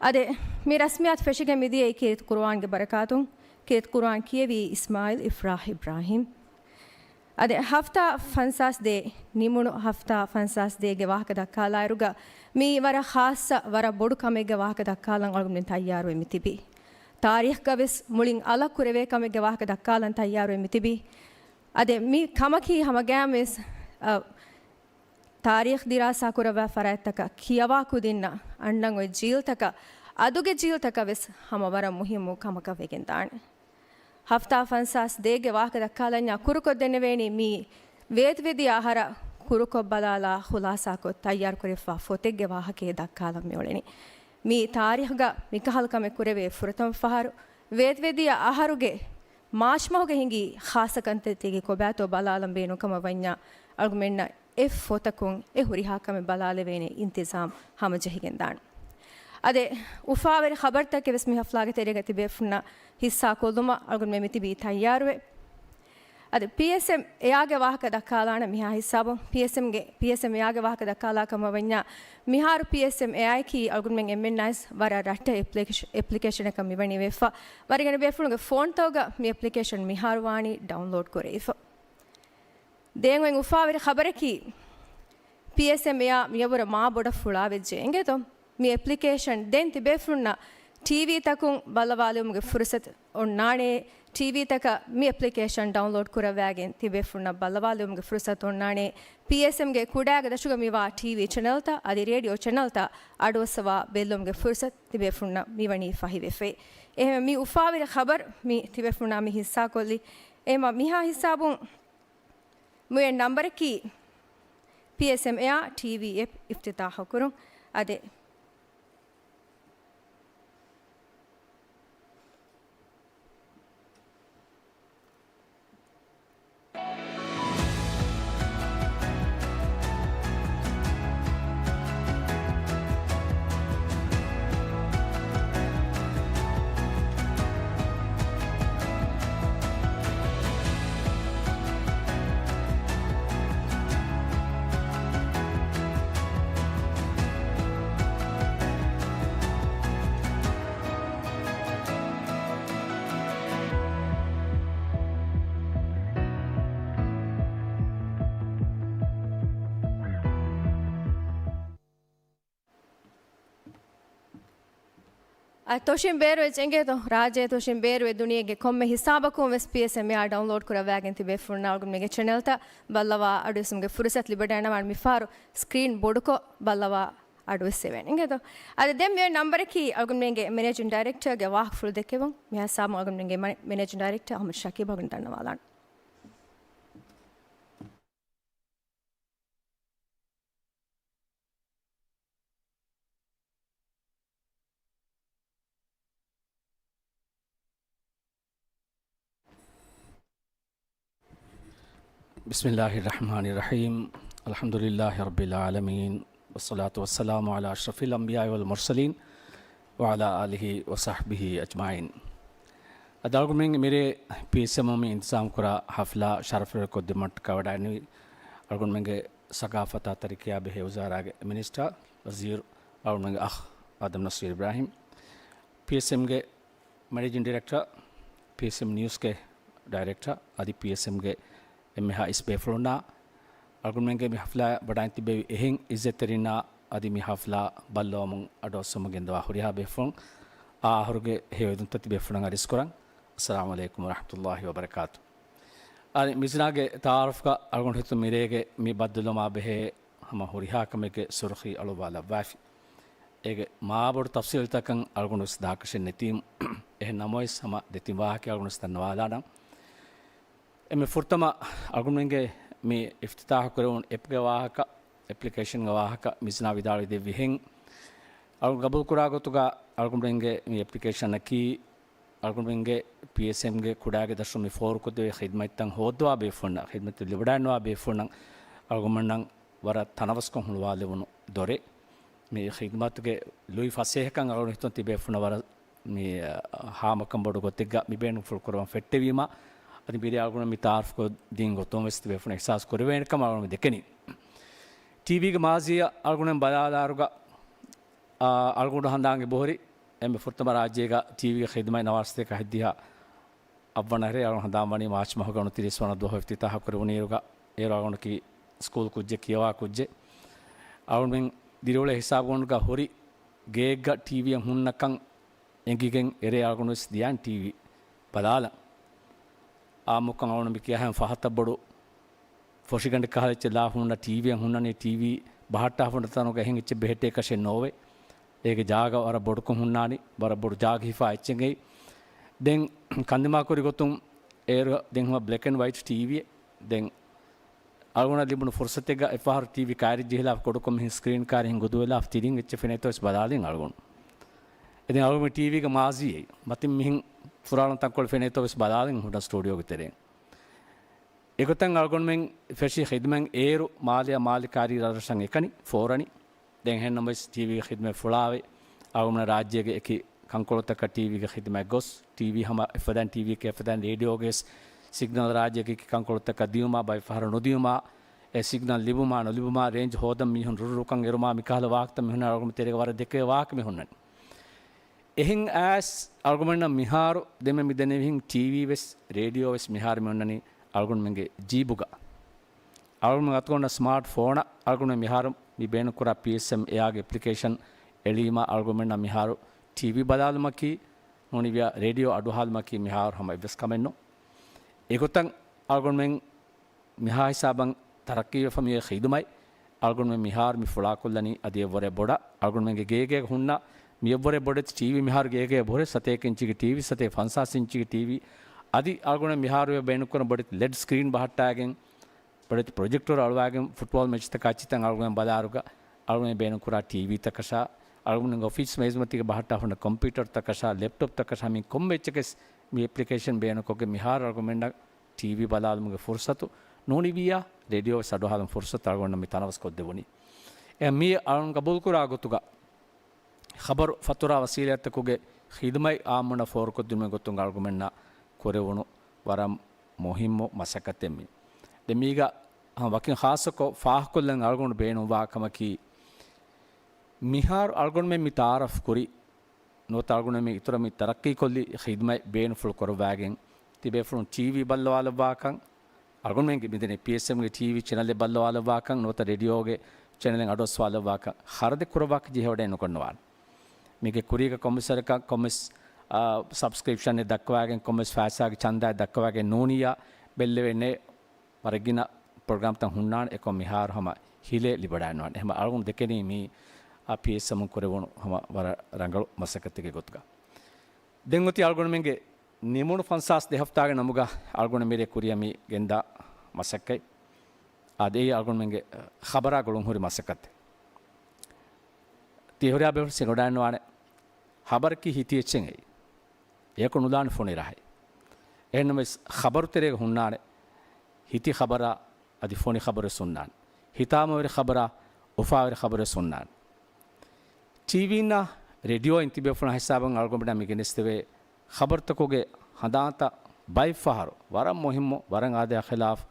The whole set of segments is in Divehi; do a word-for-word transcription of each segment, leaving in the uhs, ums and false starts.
އަދި މި ރަސްމިއްޔާތު ފެށިގެން މިދިޔައީ ކީރިތި ޤުރުއާންގެ ބަރަކާތުން. ކީރިތި ޤުރުއާން ކިޔެވީ އިސްމާޢީލް އިފްރާހް އިބްރާހީމް. އަދި ހަފްތާ ފަންސާސް ދޭއް ނިމުނު ހަފްތާ ފަންސާސް ދޭއްގެ ވާހަކަ ދައްކާލާއިރުގަ، މީ ވަރަށް ޚާއްޞަ، ވަރަށް ބޮޑު ކަމެއްގެ ވާހަކަ ދައްކާލަން އަޅުގަނޑުމެން ތައްޔާރުވެ މި ތިބީ. ތާރީޚްގަ ވެސް މުޅިން އަލަށް ކުރެވޭ ކަމެއްގެ ވާހަކަ ދައްކާލަން ތައްޔާރުވެ މި ތިބީ. އަދި މި ކަމަކީ ހަމަގައިމުވެސް، އަ، ތާރީޚް ދިރާސާ ކުރައްވާ ފަރާތްތަކަށް ކިޔަވާ ކުދިންނަށް އަންނަން އޮތް ޖީލްތަކަށް، އަދުގެ ޖީލްތަކަށް ވެސް ހަމަ ވަރަށް މުހިއްމު ކަމަކަށް ވެގެންދާނެ. ހަފްތާ ފަންސާސް ދޭއްގެ ވާހަކަ ދައްކާލަންޏާ ކުރުކޮށްދެންނެވޭނީ މީ ވޭތުވެދިޔަ އަހަރަށް ކުރުކޮށް ބަލާލާ ޚުލާސާކޮށް ތައްޔާރުކުރެވިފާ ފޮތެއްގެ ވާހަކައެއް ދައްކާލަން މިއުޅެނީ. މީ ތާރީޚްގަ މިކަހަލަ ކަމެއް ކުރެވޭ ފުރަތަމަ ފަހަރު ވޭތުވެދިޔަ އަހަރުގެ މާޗްމަހުގަ ހިނގި ޚާއްޞަ ކަންތައްތަކެއް ކޮބާތޯ ބަލާލަން ބޭނުންކަމަށް ވަންޏާ އަޅުގަނޑުމެންނަށް އެ ފޮތަކުން އެ ހުރިހާ ކަމެއް ބަލާލެވޭނެ އިންތިޒާމް ހަމަޖެހިގެންދާނެ. އަދި އުފާވެރި ޚަބަރުތަކެއް ވެސް މި ހަފްލާގެ ތެރޭގަ ތިބޭފުންނަށް ހިއްސާ ކޮށްލުމަށް އަޅުގަނޑުމެން މި ތިބީ ތައްޔާރުވެ. އަދި ޕީއެސްއެމް އެއާގެ ވާހަކަ ދައްކާލާނެ މިހާ ހިސާބުން. ޕީއެސްއެމްގެ، ޕީއެސްއެމް އެއާގެ ވާހަކަ ދައްކާލާ ކަމަށް ވަންޏާ، މިހާރު ޕީއެސްއެމް އެއާއަކީ އަޅުގަނޑުމެން އެންމެންނާވެސް ވަރަށް ރައްޓެހި އެޕްލިކޭޝަ-، އެޕްލިކޭޝަނަކަށް މިވަނީ ވެފަ. ވަރިގަނޑު ބޭފުޅުންގެ ފޯންތަކުގަ މި އެޕްލިކޭޝަން މިހާރު ވާނީ ޑައުންލޯޑް ކުރެވިފަ. ދެން އޮތް އުފާވެރި ޚަބަރަކީ، ޕީއެސްއެމް އެއާ މިޔަށްވުރެ މާ ބޮޑަށް ފުޅާވެއްޖެ އިނގޭތޯ. މި އެޕްލިކޭޝަން ދެން ތިބޭފުޅުންނަށް ޓީވީތަކުން ބައްލަވާލެވުމުގެ ފުރުސަތު އޮންނާނެ. ޓީވީތަކަށް މި އެޕްލިކޭޝަން ޑައުންލޯޑް ކުރައްވާގެން ތިބޭފުޅުންނަށް ބައްލަވާލެވުމުގެ ފުރުސަތު އޮންނާނެ. ޕީއެސްއެމްގެ ކުޑައިގެ ދަށުގަ މިވާ ޓީވީ ޗެނަލްތައް އަދި ރޭޑިއޯ ޗެނަލްތައް އަޑުއައްސަވާ ބެއްލެވުމުގެ ފުރުސަތު ތިބޭފުޅުންނަށް މިވަނީ ފަހިވެފައި. އެހެން މި އުފާވެރި ޚަބަރު މި ތިބޭފުޅުންނާ މި ހިއްސާކޮށްލީ. އެހެންމަ މިހާ ހިސާބުން މިއޮތް ނަންބަރަކީ ޕީއެސްއެމް އެއާ ޓީވީ އެޕް އިފްތިތާޙު ކުރުން. އަދި އަދި ތޮށިން ބޭރުވެއްޖެ އިނގޭތޯ، ރާއްޖޭ ތޮށިން ބޭރުވެ ދުނިޔޭގެ ކޮންމެ ހިސާބަކުން ވެސް ޕީއެސްއެމް އެއާ ޑައުންލޯޑް ކުރައްވާގެން ތިބޭފުޅުންނަށް އަޅުގަނޑުމެންގެ ޗެނަލްތައް ބައްލަވާ އަޑުއެއްސުމުގެ ފުރުސަތު ލިބިވަޑައިގަންނަވާނެ. މިފަހަރު ސްކްރީން ބޮޑުކޮށް ބައްލަވާ އަޑުއެއްސެވޭނެ އިނގޭތޯ. އަދި ދެން މިއޮތް ނަންބަރަކީ އަޅުގަނޑުމެންގެ މެނޭޖިން ޑައިރެކްޓަރގެ ވާހަކަފުޅު ދެއްކެވުން. މިހާ ހިސާބުން އަޅުގަނޑުމެންގެ މެ-، މެނޭޖިން ޑައިރެކްޓަރ އަޙްމަދު ޝަކީބް އަޅުގަނޑު ދަންނަވާލާނެ. بسم الله الرحمن الرحيم. الحمد لله رب العالمين. والصلاة والسلام على أشرف الأنبياء والمرسلين وعلى آله وصحبه أجمعين. އަދި އަޅުގަނޑުމެން މިރޭ ޕީއެސްއެމް މި އިންތިޒާމް ކުރާ ޙަފްލާ ޝަރަފުވެރިކޮށްދިނުމަށްޓަކާ ވަޑައިގެންނެވި އަޅުގަނޑުމެންގެ ސަޤާފަތާ ތަރިކަޔާ ބެހޭ ވުޒާރާގެ މިނިސްޓަރ ވަޒީރު އަޅުގަނޑުމެންގެ އަޚް އާދަމް ނަޞީރު އިބްރާހީމް، ޕީއެސްއެމްގެ މެނޭޖިން ޑިރެކްޓަރ، ޕީއެސްއެމް ނިއުސްގެ ޑައިރެކްޓަރ އަދި ޕީއެސްއެމްގެ އެންމެހާ އިސް ބޭފުޅުންނާ، އަޅުގަނޑުމެންގެ މި ޙަފްލާ ވަޑައިން ތިއްބެވި އެހެން ޢިއްޒަތްތެރިންނާ އަދި މި ޙަފްލާ ބައްލަވަމުން އަޑުއައްސަމުން ގެންދަވާ ހުރިހާ ބޭފުޅުން، އާ އަހަރުގެ ހެޔޮއެދުންތައް ތިބޭފުޅުންނަށް އަރިސްކުރަން. އައްސަލާމު ޢަލައިކުމް ވަރަޙްމަތުﷲި ވަބަރަކާތު. އަދި މިޒްނާގެ ތަޢާރަފްގަ އަޅުގަނޑު ހިތުން މިރޭގެ މި ބައްދަލުވުމާ ބެހޭ ހަމަ ހުރިހާ ކަމެއްގެ ސުރުޚީ އަޅުއްވާލައްވައިފި. އޭގެ މާބޮޑު ތަފްސީލްތަކަށް އަޅުގަނޑު ވެސް ދާކަށެއް ނެތީމު، އެހެން ނަމަވެސް ހަމަ ދެތިން ވާހަކަ އަޅުގަނޑު ވެސް ދަންނަވާލާނަން. އެންމެ ފުރަތަމަ އަޅުގަނޑުމެންގެ މި އިފްތިތާޙު ކުރެވުނު އެޕްގެ ވާހަކަ، އެޕްލިކޭޝަންގެ ވާހަކަ މިޒްނާ ވިދާޅުވި ދެއްވިހެން، އަޅުގަނޑު ގަބޫލުކުރާ ގޮތުގަ އަޅުގަނޑުމެންގެ މި އެޕްލިކޭޝަނަކީ އަޅުގަނޑުމެންގެ ޕީއެސްއެމްގެ ކުޑައިގެ ދަށުން މި ފޯރުކޮށްދެވޭ ޚިދްމަތްތައް ހޯއްދަވާ ބޭފުޅުންނަށް، ޚިދްމަތްތައް ލިބިވަޑައިގަންނަވާ ބޭފުޅުންނަށް އަޅުގަނޑުމެންނަށް ވަރަށް ތަނަވަސްކޮށް ހުޅުވާލެވުނު ދޮރެއް. މި ޚިދްމަތުގެ ލުއި ފަސޭހަކަން އަޅުގަނޑު ހިތުން ތިބޭފުޅުންނަށް ވަރަށް މި، އަ، ހާމަކަން ބޮޑު ގޮތެއްގަ މި ބޭނުންފުޅު ކުރަވަން ފެއްޓެވީމަ، އަދި މިރޭ އަޅުގަނޑު މި ތަޢާރަފްކޮށްދިން ގޮތުން ވެސް ތިބޭފުޅުން އިޙްސާސް ކުރެވޭނެ ކަމަށް އަޅުގަނޑު ދެކެނީ. ޓީވީގެ މާޒީއަށް އަޅުގަނޑު ބަލާލާއިރުގަ، އާ، އަޅުގަނޑު ހަނދާން އެބަހުރި އެންމެ ފުރަތަމަ ރާއްޖޭގަ ޓީވީގެ ޚިދުމަތް ނަވާރަ ސަތޭކަ ހަތްދިހަ އަށްވަނަ އަހަރެއް އަޅުގަނޑު ހަނދާންވަނީ މާޗް މަހުގެ އަޅުގަނޑު ތިރީސް ވަނަ ދުވަހު އިފްތިތާހު ކުރެވުނުއިރުގަ. އޭރު އަޅުގަނޑަކީ ސްކޫލް ކުއްޖެއް، ކިޔަވާ ކުއްޖެއް. އަޅުގަނޑުމެން ދިރިއުޅޭ ހިސާބުގަނޑުގަ ހުރި ގެއެއްގަ ޓީވީއެއް ހުންނަކަން އެނގިގެން އެރޭ އަޅުގަނޑު ވެސް ދިޔައިން ޓީވީ ބަލާލަން. އާއްމުކޮށް އަޅުގަނޑު މި ކިޔާހެން ފަހަތަށް ބޮޑު ފޮށިގަނޑެއް ކަހަލަ އެއްޗެއް ލާފަ ހުންނަ ޓީވީއެއް ހުންނަނީ، ޓީވީ ބަހައްޓާފަ ހުންނަ ތަނުގަ އެހެން އެއްޗެއް ބެހެއްޓޭކަށެއް ނޯވޭ. އޭގެ ޖާގަ ވަރަށް ބޮޑުކޮށް ހުންނާނީ، ވަރަށް ބޮޑު ޖާގަ ހިފާ އެއްޗެއް އެއީ. ދެން ކަންދިމާކުރި ގޮތުން އޭރު ދެން ހަމަ ބްލެކް އެންޑް ވައިޓް ޓީވީއެއް. ދެން އަޅުގަނޑަށް ލިބުނު ފުރުސަތެއްގަ އެއްފަހަރު ޓީވީ ކައިރި ޖެހިލާފަ ކުޑަކޮށް މިހެން ސްކްރީން ކައިރި ހިނގުދުވެލާފަ ތިރިން އެއްޗެއް ފެނޭތޯ ވެސް ބަލާލިން އަޅުގަނޑު. އެ ދެން އަޅުގަނޑު ޓީވީގެ މާޒީ އެއީ. މަތިން މިހެން ފުރާނަ ތަންކޮޅެއް ފެނޭތޯ ވެސް ބަލާލިން ހުންނަ ސްޓޫޑިއޯގެ ތެރެއިން. އެގޮތަށް އަޅުގަނޑުމެން ފެށި ޚިދުމަތް އޭރު މާލެއާ މާލެ ކާރީ ރަށްރަށަށް އެކަނި ފޯރަނި. ދެން އެހެންނަމަވެސް ޓީވީގެ ޚިދުމަތް ފުޅާވެ، އަޅުގަނޑު ރާއްޖޭގެ އެކި ކަންކޮޅުތަކަށް ޓީވީގެ ޚިދުމަތް ގޮސް، ޓީވީ ހަމަ އެފަދައިން ޓީވީއެކޭ އެފަދައިން ރޭޑިއޯގެ ސިގްނަލް ރާއްޖޭގެ އެކި ކަންކޮޅުތަކަށް ދިޔުމާ، ބައެއް ފަހަރު ނުދިޔުމާ، އެ ސިގްނަލް ލިބުމާ ނުލިބުމާ، ރޭންޖް ހޯދަން މީހުން ރުރުރުކަން އެރުމާ، މިކަހަލަ ވާހަކަތައް މިހުންނަ އަޅުގަނޑު ތެރޭގަ ވަރަށް ދެކެވޭ ވާހަކަ މިހުންނަނީ. އެހެން އައިސް އަޅުގަނޑުމެންނަށް މިހާރު ދެންމެ މިދެންނެވިހެން ޓީވީ ވެސް ރޭޑިއޯ ވެސް މިހާރު މި އޮންނަނީ އަޅުގަނޑުމެންގެ ޖީބުގަ. އަޅުގަނޑުމެން އަތުގަ އޮންނަ ސްމާޓް ފޯނަށް އަޅުގަނޑުމެން މިހާރު މި ބޭނުންކުރާ ޕީއެސްއެމް އެއާގެ އެޕްލިކޭޝަން އެޅީމަ އަޅުގަނޑުމެންނަށް މިހާރު ޓީވީ ބަލާލުމަކީ ނޫނީ ވިޔަ ރޭޑިއޯ އަޑުއަހާލުމަކީ މިހާރު ހަމަ އެއްވެސް ކަމެއް ނޫން. އެގޮތަށް އަޅުގަނޑުމެން މިހާ ހިސާބަށް ތަރައްޤީވެފަ މިއޮތް ޚިދުމަތް އަޅުގަނޑުމެން މިހާރު މި ފުޅާކޮށްލަނީ އަދި އެއްވަރެއް ބޮޑަށް. އަޅުގަނޑުމެންގެ ގޭގޭގަ ހުންނަ މި އެއްވަރެއް ބޮޑެތި ޓީވީ މިހާރު ގޭގޭ ބުރެ ސަތޭކަ އިންޗީގެ ޓީވީ، ސަތޭކަ ފަންސާސް އިންޗީގެ ޓީވީ. އަދި އަޅުގަނޑު މިހާރު ބޭނުންކުރަން ބޮޑެތި ލެޑް ސްކްރީން ބަހައްޓާގެން، ބޮޑެތި ޕްރޮޖެކްޓަރު އަޅުވާގެން ފުޓްބޯލް މެޗްތަކާ އެއްޗިތައް އަޅުގަނޑު ބަލާއިރުގަ އަޅުގަނޑު ބޭނުންކުރާ ޓީވީތަކަށާ، އަޅުގަނޑުގެ އޮފީސް މޭޒުމަތީގަ ބަހައްޓާފަ ހުންނަ ކޮމްޕިއުޓަރުތަކަށާ، ލެޕްޓޮޕްތަކަށާ މި ކޮންމެ އެއްޗަކަސް މި އެޕްލިކޭޝަން ބޭނުންކޮށްގެން މިހާރު އަޅުގަނޑުމެންނަށް ޓީވީ ބަލާލުމުގެ ފުރުސަތު ނޫނިވިއްޔާ، ރޭޑިއޯ ވެސް އަޑުއަހާލުމުގެ ފުރުސަތު އަޅުގަނޑަށް މި ތަނަވަސްކޮށްދެވުނީ. އެ މީ އަޅުން ގަބޫލުކުރާ ގޮތުގަ، ޚަބަރު ފަތުރާ ވަސީލަތްތަކުގެ ޚިދުމަތް އާއްމުންނަށް ފޯރުކޮށްދިނުމުގެ ގޮތުން އަޅުގަނޑުމެންނަށް ކުރެވުނު ވަރަށް މުހިއްމު މަސައްކަތެއް މީ. ދެން މީގަ ވަކިން ޚާއްޞަކޮށް ފާހަގަކޮށްލަން އަޅުގަނޑު ބޭނުންވާ ކަމަކީ، މިހާރު އަޅުގަނޑުމެން މި ތައާރަފް ކުރި ނުވަތަ އަޅުގަނޑުމެން އިތުރަށް މި ތަރައްޤީކޮށްލި ޚިދުމަތް ބޭނުންފުޅު ކުރައްވާގެން ތިބޭފުޅުން ޓީވީ ބައްލަވާލައްވާކަން، އަޅުގަނޑުމެންގެ މިދެނީ ޕީއެސްއެމްގެ ޓީވީ ޗެނަލެއް ބައްލަވާލައްވާކަން، ނުވަތަ ރޭޑިއޯގެ ޗެނަލެއް އަޑުއައްސަވާލައްވާކަން ޚަރަދެއް ކުރައްވާކަށް ޖެހިވަޑައެއް ނުގަންނަވާނެ. މީގެ ކުރީގަ ކޮންމެސް ވަރަކަށް ކޮންމެސް، އާ، ސަބްސްކްރިޕްޝަނެއް ދައްކަވާގެން، ކޮންމެސް ފައިސާގެ ޗަންދާއެއް ދައްކަވާގެން ނޫނިއްޔާ ބެއްލެވޭނެ. ވަރަށް ގިނަ ޕްރޮގްރާމްތައް ހުންނާނެ، އެކަމަކު މިހާރު ހަމަ ހިލޭ ލިބިވަޑައިނުވާނެ. އެހެންވީމަ އަޅުގަނޑު ދެކެނީ މީ، އާ، ޕީއެސްއެމުން ކުރެވުނު ހަމަ ވަރަށް ރަނގަޅު މަސައްކަތެއްގެ ގޮތުގަ. ދެން އޮތީ އަޅުގަނޑުމެންގެ ނިމުނު ފަންސާސް ދެ ހަފްތާގެ ނަމުގަ އަޅުގަނޑު މިރޭ ކުރިއަށް މި ގެންދާ މަސައްކަތް. އާދެ، އެއީ އަޅުގަނޑުމެންގެ ޚަބަރާ ގުޅުންހުރި މަސައްކަތެއް. ތި ހުރިހާ ބޭފުޅުން ސިނގޮޑާންވާނެ، ޚަބަރަކީ ހިތި އެއްޗެއް އެއީ. އެޔަކު ނުލާނެ ފޮނި ރަހެއް. އެހެންނަމަވެސް، ޚަބަރު ތެރޭގަ ހުންނާނެ ހިތި ޚަބަރާ އަދި ފޮނި ޚަބަރުވެސް ހުންނާނެ. ހިތާމަވެރި ޚަބަރާ އުފާވެރި ޚަބަރުވެސް ހުންނާނެ. ޓީވީންނާ ރޭޑިއޯއިން ތިބޭފުޅާ ހިސާބުން އަޅުގަނޑުމެންނަށް މި ގެނެސްދެވޭ ޚަބަރުތަކުގެ ހަނދާންތައް ބައެއް ފަހަރު ވަރަށް މުހިއްމު، ވަރަށް އާދަޔާ ޚިލާފު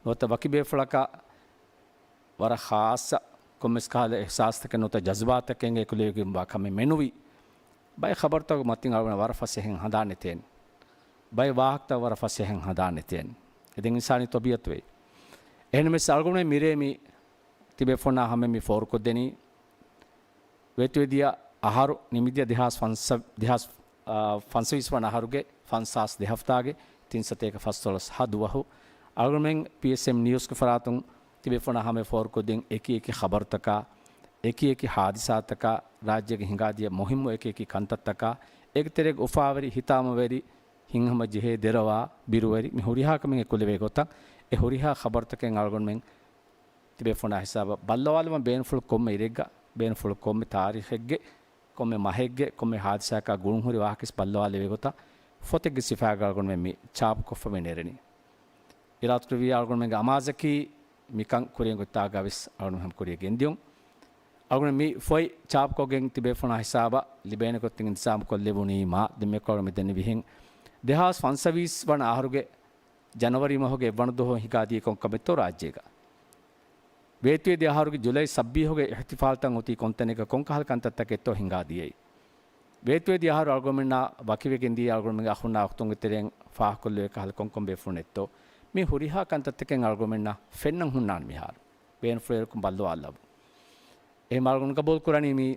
ނުވަތަ ވަކި ބޭފުޅަކަށް ވަރަށް ޚާއްޞަ ކޮންމެސް ކަހަލަ އިޙްސާސްތަކެއް ނުވަތަ ޖަޒުބާތަކެއް އެކުލެވިގެންވާ ކަމެއް މެނުވި. ބައެއް ޚަބަރުތަކުގެ މަތިން އަޅުގަނޑަށް ވަރަށް ފަސޭހައިން ހަނދާން ނެތޭނެ. ބައެއް ވާހަކަތައް ވަރަށް ފަސޭހައިން ހަނދާން ނެތޭނެ. އެ ދެން އިންސާނީ ތަބީޢަތު ވެއްޖެ. އެހެންނަމަވެސް އަޅުގަނޑުމެން މިރޭ މި ތިބޭފުޅުންނާ ހަމަ މި ފޯރުކޮށްދެނީ ވޭތުވެދިޔަ އަހަރު ނިމިދިޔަ ދެހާސް ފަންސަ-، ދެހާސް، އާ، ފަންސަވީސް ވަނަ އަހަރުގެ ފަންސާސް ދެ ހަފްތާގެ ތިން ސަތޭކަ ފަސްދޮޅަސް ހަ ދުވަހު އަޅުގަނޑުމެން ޕީއެސްއެމް ނިއުސްގެ ފަރާތުން ތިބޭފުޅުންނާ ހަމަ ފޯރުކޮށްދިން އެކި އެކި ޚަބަރުތަކާ، އެކި އެކި ހާދިސާތަކާ، ރާއްޖޭގެ ހިނގާދިޔަ މުހިއްމު އެކި އެކި ކަންތައްތަކާ، އޭގެ ތެރޭގަ އުފާވެރި، ހިތާމަވެރި، ހިތްހަމަޖެހޭ ދެރަވާ، ބިރުވެރި، މި ހުރިހާ ކަމެއް އެކުލެވޭ ގޮތަށް، އެ ހުރިހާ ޚަބަރުތަކެއް އަޅުގަނޑުމެން ތިބޭފުޅުންނާ ހިސާބަށް ބައްލަވާލަމާ ބޭނުންފުޅު ކޮންމެ އިރެއްގަ، ބޭނުންފުޅު ކޮންމެ ތާރީޚެއްގެ، ކޮންމެ މަހެއްގެ، ކޮންމެ ހާދިސާއަކާ ގުޅުންހުރި ވާހަކަވެސް ބައްލަވާލެވޭ ގޮތަށް ފޮތެއްގެ ސިފައިގަ އަޅުގަނޑުމެން މި ޗާޕުކޮށްފަ މި ނެރެނީ. އިރާދަކުރެއްވިއްޔާ އަޅުގަނޑުމެންގެ އަމާޒަކީ މިކަން ކުރިއަށް ގޮތްތާގަ ވެސް އަޅުގަނޑު ހަމަ ކުރިއަށް ގެންދިޔުން. އަޅުގަނޑު މި ފޮތް ޗާޕުކޮށްގެން ތިބޭފުޅުންނާ ހިސާބަށް ލިބޭނެ ގޮތުން އިންތިޒާމު ކޮށްލެވުނީމާ ދެންމެ ކޮޅު މި ދެންނެވިހެން ދެހާސް ފަންސަވީސް ވަނަ އަހަރުގެ ޖަނަވަރީ މަހުގެ އެއްވަނަ ދުވަހު ހިނގާދިޔައީ ކޮންކަމެއްތޯ ރާއްޖޭގަ؟ ވޭތުވެދިޔަ އަހަރުގެ ޖުލައި ސައްބީހުގެ އިޙްތިފާލްތައް އޮތީ ކޮންތަނެއްގަ ކޮންކަހަލަ ކަންތައްތަކެއްތޯ ހިނގާދިޔައީ؟ ވޭތުވެދިޔަ އަހަރު އަޅުގަނޑުމެންނާ ވަކިވެގެން ދިޔަ އަޅުގަނޑުމެންގެ އަޚުންނާ އުޚްތުންގެ ތެރެއިން ފާހަގަކޮށްލެވޭ ކަހަލަ ކޮންކޮން ބޭފުޅުން އެއްތޯ؟ މި ހުރިހާ ކަންތައްތަކެއް އަޅުގަނޑުމެންނަށް ފެންނަން ހުންނާނެ މިހާރު. ބޭނުންފުޅުވެރިކަން ބައްލަވާލައްވަމުން. އެހެން އަޅުގަނޑު ގަބޫލުކުރަނީ މި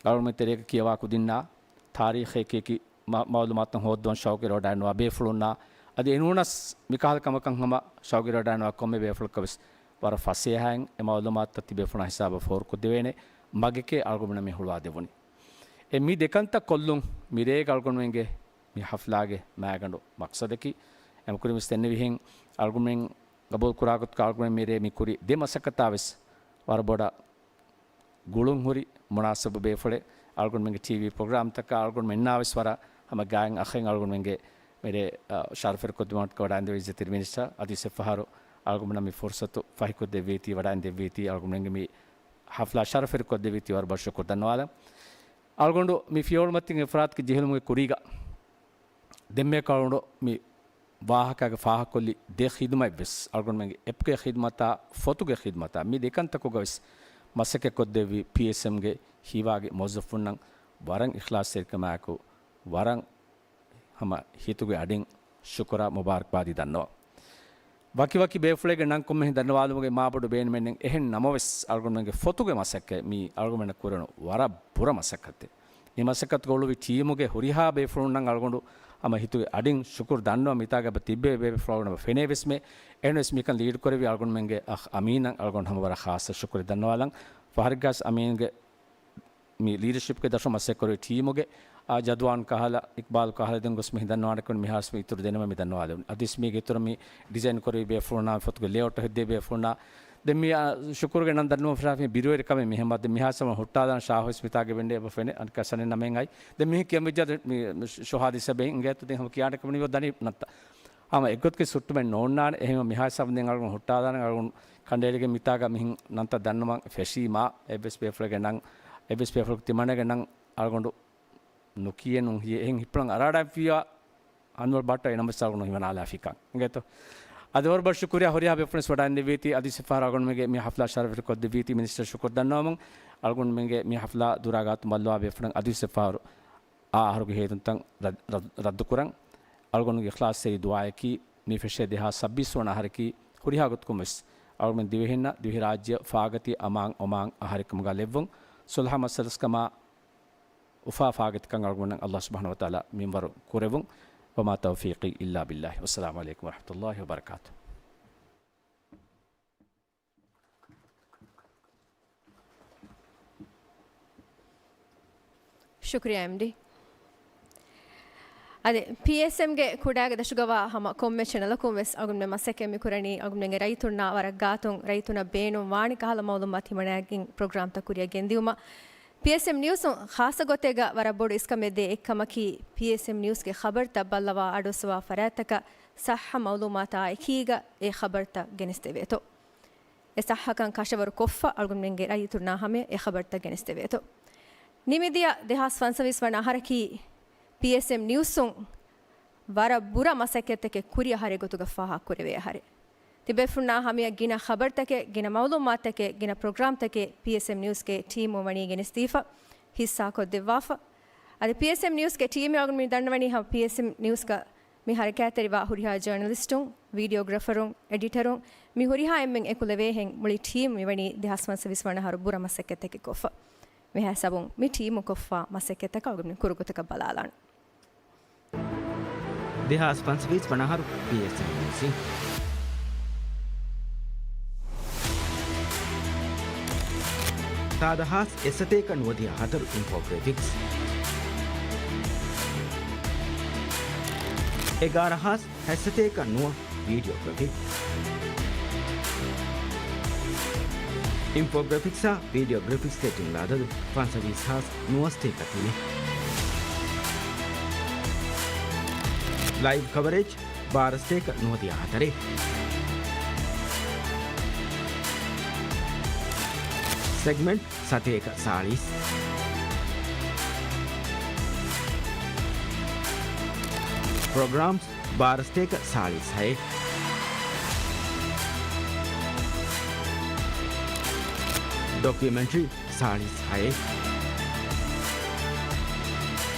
އަޅުގަނޑުމެން ތެރޭގަ ކިޔަވާ ކުދިންނާ ތާރީޚެއް ކިޔެކި މަ-، މައުލޫމާތުތައް ހޯއްދުވަން ޝައުގުވެރިވަޑައިގަންނަވާ ބޭފުޅުންނާ އަދި އެނޫނަސް މިކަހަލަ ކަމަކަށް ހަމަ ޝައުގުވެރިވަޑައިގަންނަވާ ކޮންމެ ބޭފުޅަކަށް ވެސް ވަރަށް ފަސޭހައިން އެ މައުލޫމާތުތައް ތިބޭފުޅުންނާ ހިސާބަށް ފޯރުކޮށްދެވޭނެ މަގެކޭ އަޅުގަނޑުމެންނަށް މި ހުޅުވާދެވުނީ. އެ މި ދެކަންތައް ކޮށްލުން މިރޭގަ އަޅުގަނޑުމެންގެ މި ޙަފްލާގެ މައިގަނޑު މަޤްޞަދަކީ، އެމަ ކުރިން ވެސް ދެންނެވިހެން އަޅުގަނޑުމެން ގަބޫލުކުރާ ގޮތުގަ އަޅުގަނޑުމެން މިރޭ މި ކުރި ދެ މަސައްކަތާ ވެސް ވަރަށް ބޮޑަށް ގުޅުން ހުރި މުނާސަބު ބޭފުޅެއް. އަޅުގަނޑުމެންގެ ޓީވީ ޕްރޮގްރާމްތަކާ އަޅުގަނޑުމެންނާ ވެސް ވަރަށް ހަމަ ގާތް އަޚެއް އަޅުގަނޑުމެންގެ މިރޭ، އަ، ޝަރަފުވެރިކޮށްދިނުމަށްޓަކައި ވަޑައިންދެވިއްޖެ ތިރި މިނިސްޓަރ އަދި ސެފަހަރު އަޅުގަނޑުމެންނަށް މި ފުރުޞަތު ފަހިކޮށްދެއްވީތީ ވަޑައިންދެއްވީތީ އަޅުގަނޑުމެންގެ މި ޙަފްލާ ޝަރަފުވެރިކޮށްދެއްވީތީ ވަރަށް ބޮޑަށް ޝުކުރު ދަންނަވާލަން. އަޅުގަނޑު މި ފިޔަވަޅުމަތިން އެފްރާތުގެ ޖެހިލުމުގެ ކުރީގަ ދެންމެ އަޅުގަނޑު މި ވާހަކައިގަ ފާހަގަކޮށްލި ދެ ޚިދުމަތް ވެސް އަޅުގަނޑުމެންގެ އެޕްގެ ޚިދުމަތާ ފޮތުގެ ޚިދުމަތާ މި ދެކަންތަކުގަ ވެސް މަސައްކަތްކޮށްދެއްވި ޕީއެސްއެމްގެ ހީވާގި މުވައްޒަފުންނަށް ވަރަށް އިޚްލާޞްތެރިކަމާއެކު ވަރަށް ހަމަ ހިތުގެ އަޑިން ޝުކުރާ މުބާރަކްބާދީ ދަންނަވަން. ވަކިވަކި ބޭފުޅެއްގެ ނަން ކޮންމެހެން ދަންނަވާލުމުގެ މާބޮޑު ބޭނުމެއް ނެތް. އެހެން ނަމަވެސް، އަޅުގަނޑުމެންގެ ފޮތުގެ މަސައްކަތް މީ އަޅުގަނޑުމެންނަށް ކުރެވުނު ވަރަށް ބުރަ މަސައްކަތެއް. މި މަސައްކަތުގަ އުޅުއްވި ޓީމުގެ ހުރިހާ ބޭފުޅުންނަށް އަޅުގަނޑު ހަމަ ހިތުގެ އަޑިން ޝުކުރު ދަންނަވަން. މިތާގަ ތިއްބެވި ބޭފުޅުން އަޅުގަނޑަށް ފެނޭ ވެސްމެ. އެހެންވެސް މިކަން ލީޑް ކުރެއްވި އަޅުގަނޑުމެންގެ އަޚް އަމީނަށް އަޅުގަނޑު ހަމަ ވަރަށް ޚާއްޞަ ޝުކުރެއް ދަންނަވާލަން. ފަހަރެއްގަސް އަމީންގެ މި ލީޑަޝިޕްގެ ދަށުން މަސައްކަތްކުރި ޓީމުގެ، އާ، ޖަދުވާން ކަހަލަ، އިޤްބާލް ކަހަލަ ދެން ގޮސް މި ދަންނަވާނެ ކުރިން މިހާރުވެސް މި އިތުރު ދެނެމެ މި ދަންނަވާލެވުނީ. އަދިވެސް މީގެ އިތުރަށް މި ޑިޒައިން ކުރެއްވި ބޭފުޅުންނާ ފޮތުގެ ލޭއައުޓް ހެއްދެވި ބޭފުޅުންނާ. ދެން މި، އާ، ޝުކުރުގެ ނަން ދަންނަވަން ފަށާފި ބިރުވެރިކަމެއް މި ހަމަ ދެން މިހާރުވެސް ހަމަ ހުއްޓާލާން ޝާހުވެސް މިތާގަ ވެންޑޭ އެބަ ފެނޭ. އަނެއްކާ ޝަނެ ނަމެއް އައި. ދެން މިހެން ކިޔަން ވެއްޖާ ދެން މި ޝޮހާދިސަ ބެހިން އިނގޭތޯ ދެން ހަމަ ކިޔާނެ ކަމަނި ވަ ދަނީ ނަންތައް. ހަމަ އެއްގޮތަކަށް ހުއްޓުމެއް ނޯންނާނެ. އެހެންވެ މިހާ ހިސާބުން ދެން އަޅުގަނޑު ހުއްޓާލާނެ. އަޅުގަނޑު ކަނޑައެޅިގެން މިތާގަ މިހެން ނަންތައް ދަންނަވަން ފެށީމާ، އެއްވެސް ބޭފުޅެއްގެ ނަން، އެއްވެސް ބޭފުޅަކު ތިމަންނަގެ ނަން އަޅުގަނޑު ނުކިޔޭ ނުހިޔޭ. އެހެން ހިތްޕުޅަށް އަރާޑާފިޔާ އަންވަރު ބައްޓަށް އެނަމަސް އަޅުގަނޑު ހިމަނާލާފިކަން އިނގޭތޯ. އަދި ވަރު ބޮޑަށް ޝުކުރިޔާ ހުރިހާ ބޭފުޅުން ވެސް ވަޑައިންދެއްވީތީ. އަދި ސެފާރު އަޅުގަނޑުމެންގެ މި ޙަފްލާ ޝަރަފުވެރިކޮށްދެއްވީތީ. މިނިސްޓަރ ޝުކުރު ދަންނަވަމުން. އަޅުގަނޑުމެންގެ މި ޙަފްލާ ދުރާ ގާތުން ބައްލަވާ ބޭފުޅުން އަދި ސެފާރު އާ އަހަރުގެ ހޭދުންތައް ރައް-، ރައް-، ރައްދުކުރަން. އަޅުގަނޑުގެ އިޚްލާޞްތެރި ދުޢާއަކީ، މި ފެށޭ ދެހާސް ސައްބީސް ވަނަ އަހަރަކީ، ހުރިހާ ގޮތަކުން ވެސް އަޅުގަނޑު ދިވެހިންނަށް، ދިވެހިރާއްޖެއަށް ފާގަތި އަމާން އޮމާން އަހަރެއްކަމުގަ ލެއްވުން. ޞުލްޙަ މަސަލަސްކަމާ އުފާ ފާގަތިކަން އަޅުގަނޑުމެންނަށް ﷲ ސުބްޙާނަހޫ ވަތަޢާލާ މިންވަރު ކުރެވުން. وما توفيقي إلا بالله. والسلام عليكم ورحمة الله وبركاته. ޝުކުރިއްޔާ އެމްޑީ. އަދި ޕީއެސްއެމްގެ ކުޑައިގެ ދަށުގަވާ ހަމަ ކޮންމެ ޗެނަލަކުން ވެސް އަޅުގަނޑުމެން މަސައްކަތް މި ކުރަނީ އަޅުގަނޑުމެންގެ ރައްޔިތުންނާ ވަރަށް ގާތުން ރައްޔިތުންނަށް ބޭނުން ވާނެ ކަހަލަ މައުލޫމާތު ހިމަނައިގެން ޕްރޮގްރާމްތައް ކުރިއަށް ގެންދިއުމަށް. ޕީއެސްއެމް ނިއުސުން ޚާއްޞަ ގޮތެއްގަ ވަރަށް ބޮޑު އިސްކަމެއް ދޭ އެއްކަމަކީ، ޕީއެސްއެމް ނިއުސްގެ ޚަބަރުތައް ބައްލަވާ އަޑުއައްސަވާ ފަރާތްތަކަށް ޞައްޙަ މައުލޫމާތާ އެކީގަ އެ ޚަބަރުތައް ގެނެސްދެވޭތޯ. އެ ޞައްޙަކަން ކަށަވަރު ކޮށްފަ އަޅުގަނޑުމެންގެ ރައްޔިތުންނާ ހަމަޔަށް އެ ޚަބަރުތައް ގެނެސްދެވޭތޯ. ނިމިދިޔަ ދެހާސް ފަންސަވީސް ވަނަ އަހަރަކީ، ޕީއެސްއެމް ނިއުސުން ވަރަށް ބުރަ މަސައްކަތްތަކެއް ކުރި އަހަރެއް ގޮތުގަ ފާހަގަކުރެވޭ އަހަރެއް. ތިބޭފުޅުންނާ ހަމަޔަށް ގިނަ ޚަބަރުތަކެއް، ގިނަ މައުލޫމާތުތަކެއް، ގިނަ ޕްރޮގްރާމްތަކެއް ޕީއެސްއެމް ނިއުސްގެ ޓީމުން ވަނީ ގެނެސްދީފަ، ހިއްސާކޮށްދެއްވާފަ. އަދި ޕީއެސްއެމް ނިއުސްގެ ޓީމެއް އަޅުގަނޑު މި ދަންނަވަނީ ހަމަ ޕީއެސްއެމް ނިއުސްގަ މި ހަރަކާތްތެރިވާ ހުރިހާ ޖާނަލިސްޓުން، ވީޑިއޯގްރަފަރުން، އެޑިޓަރުން، މި ހުރިހާ އެންމެން އެކުލެވޭހެން މުޅި ޓީމް މިވަނީ ދެހާސް ފަންސަވީސް ވަނަ އަހަރު ބުރަ މަސައްކަތްތަކެއް ކޮށްފަ. މިހާ ހިސާބުން މި ޓީމު ކޮށްފާ މަސައްކަތްތަކަށް އަޅުގަނޑު ކުރު ގޮތަކަށް ބަލާލާން. ދެހާސް ފަންސަވީސް ވަނަ އަހަރު ޕީއެސްއެމް ނިއުސް. ސާދަ ހާސް އެއްސަތޭކަ ނުވަދިހަ ހަތަރު އިންފޯގްރެފިކްސް. އެގާރަ ހާސް ހައްސަތޭކަ ނުވަ ވީޑިއޯގްރަފިކް. އިންފޯގްރެފިކްސްއާ ވީޑިއޯގްރަފިކްސްގެ ޖުމްލަ އަދަދު ފަންސަވީސް ހާސް ނުވަސަތޭކަ ތިނެއް. ލައިވް ކަވަރޭޖް ބާރަ ސަތޭކަ ނުވަދިހަ ހަތަރެއް. ސެގްމެންޓް ސަތޭކަ ސާޅީސް. ޕްރޮގްރާމްސް ބާރަ ސަތޭކަ ސާޅީސް ހައެއް. ޑޮކިއުމެންޓްރީ ސާޅީސް ހައެއް.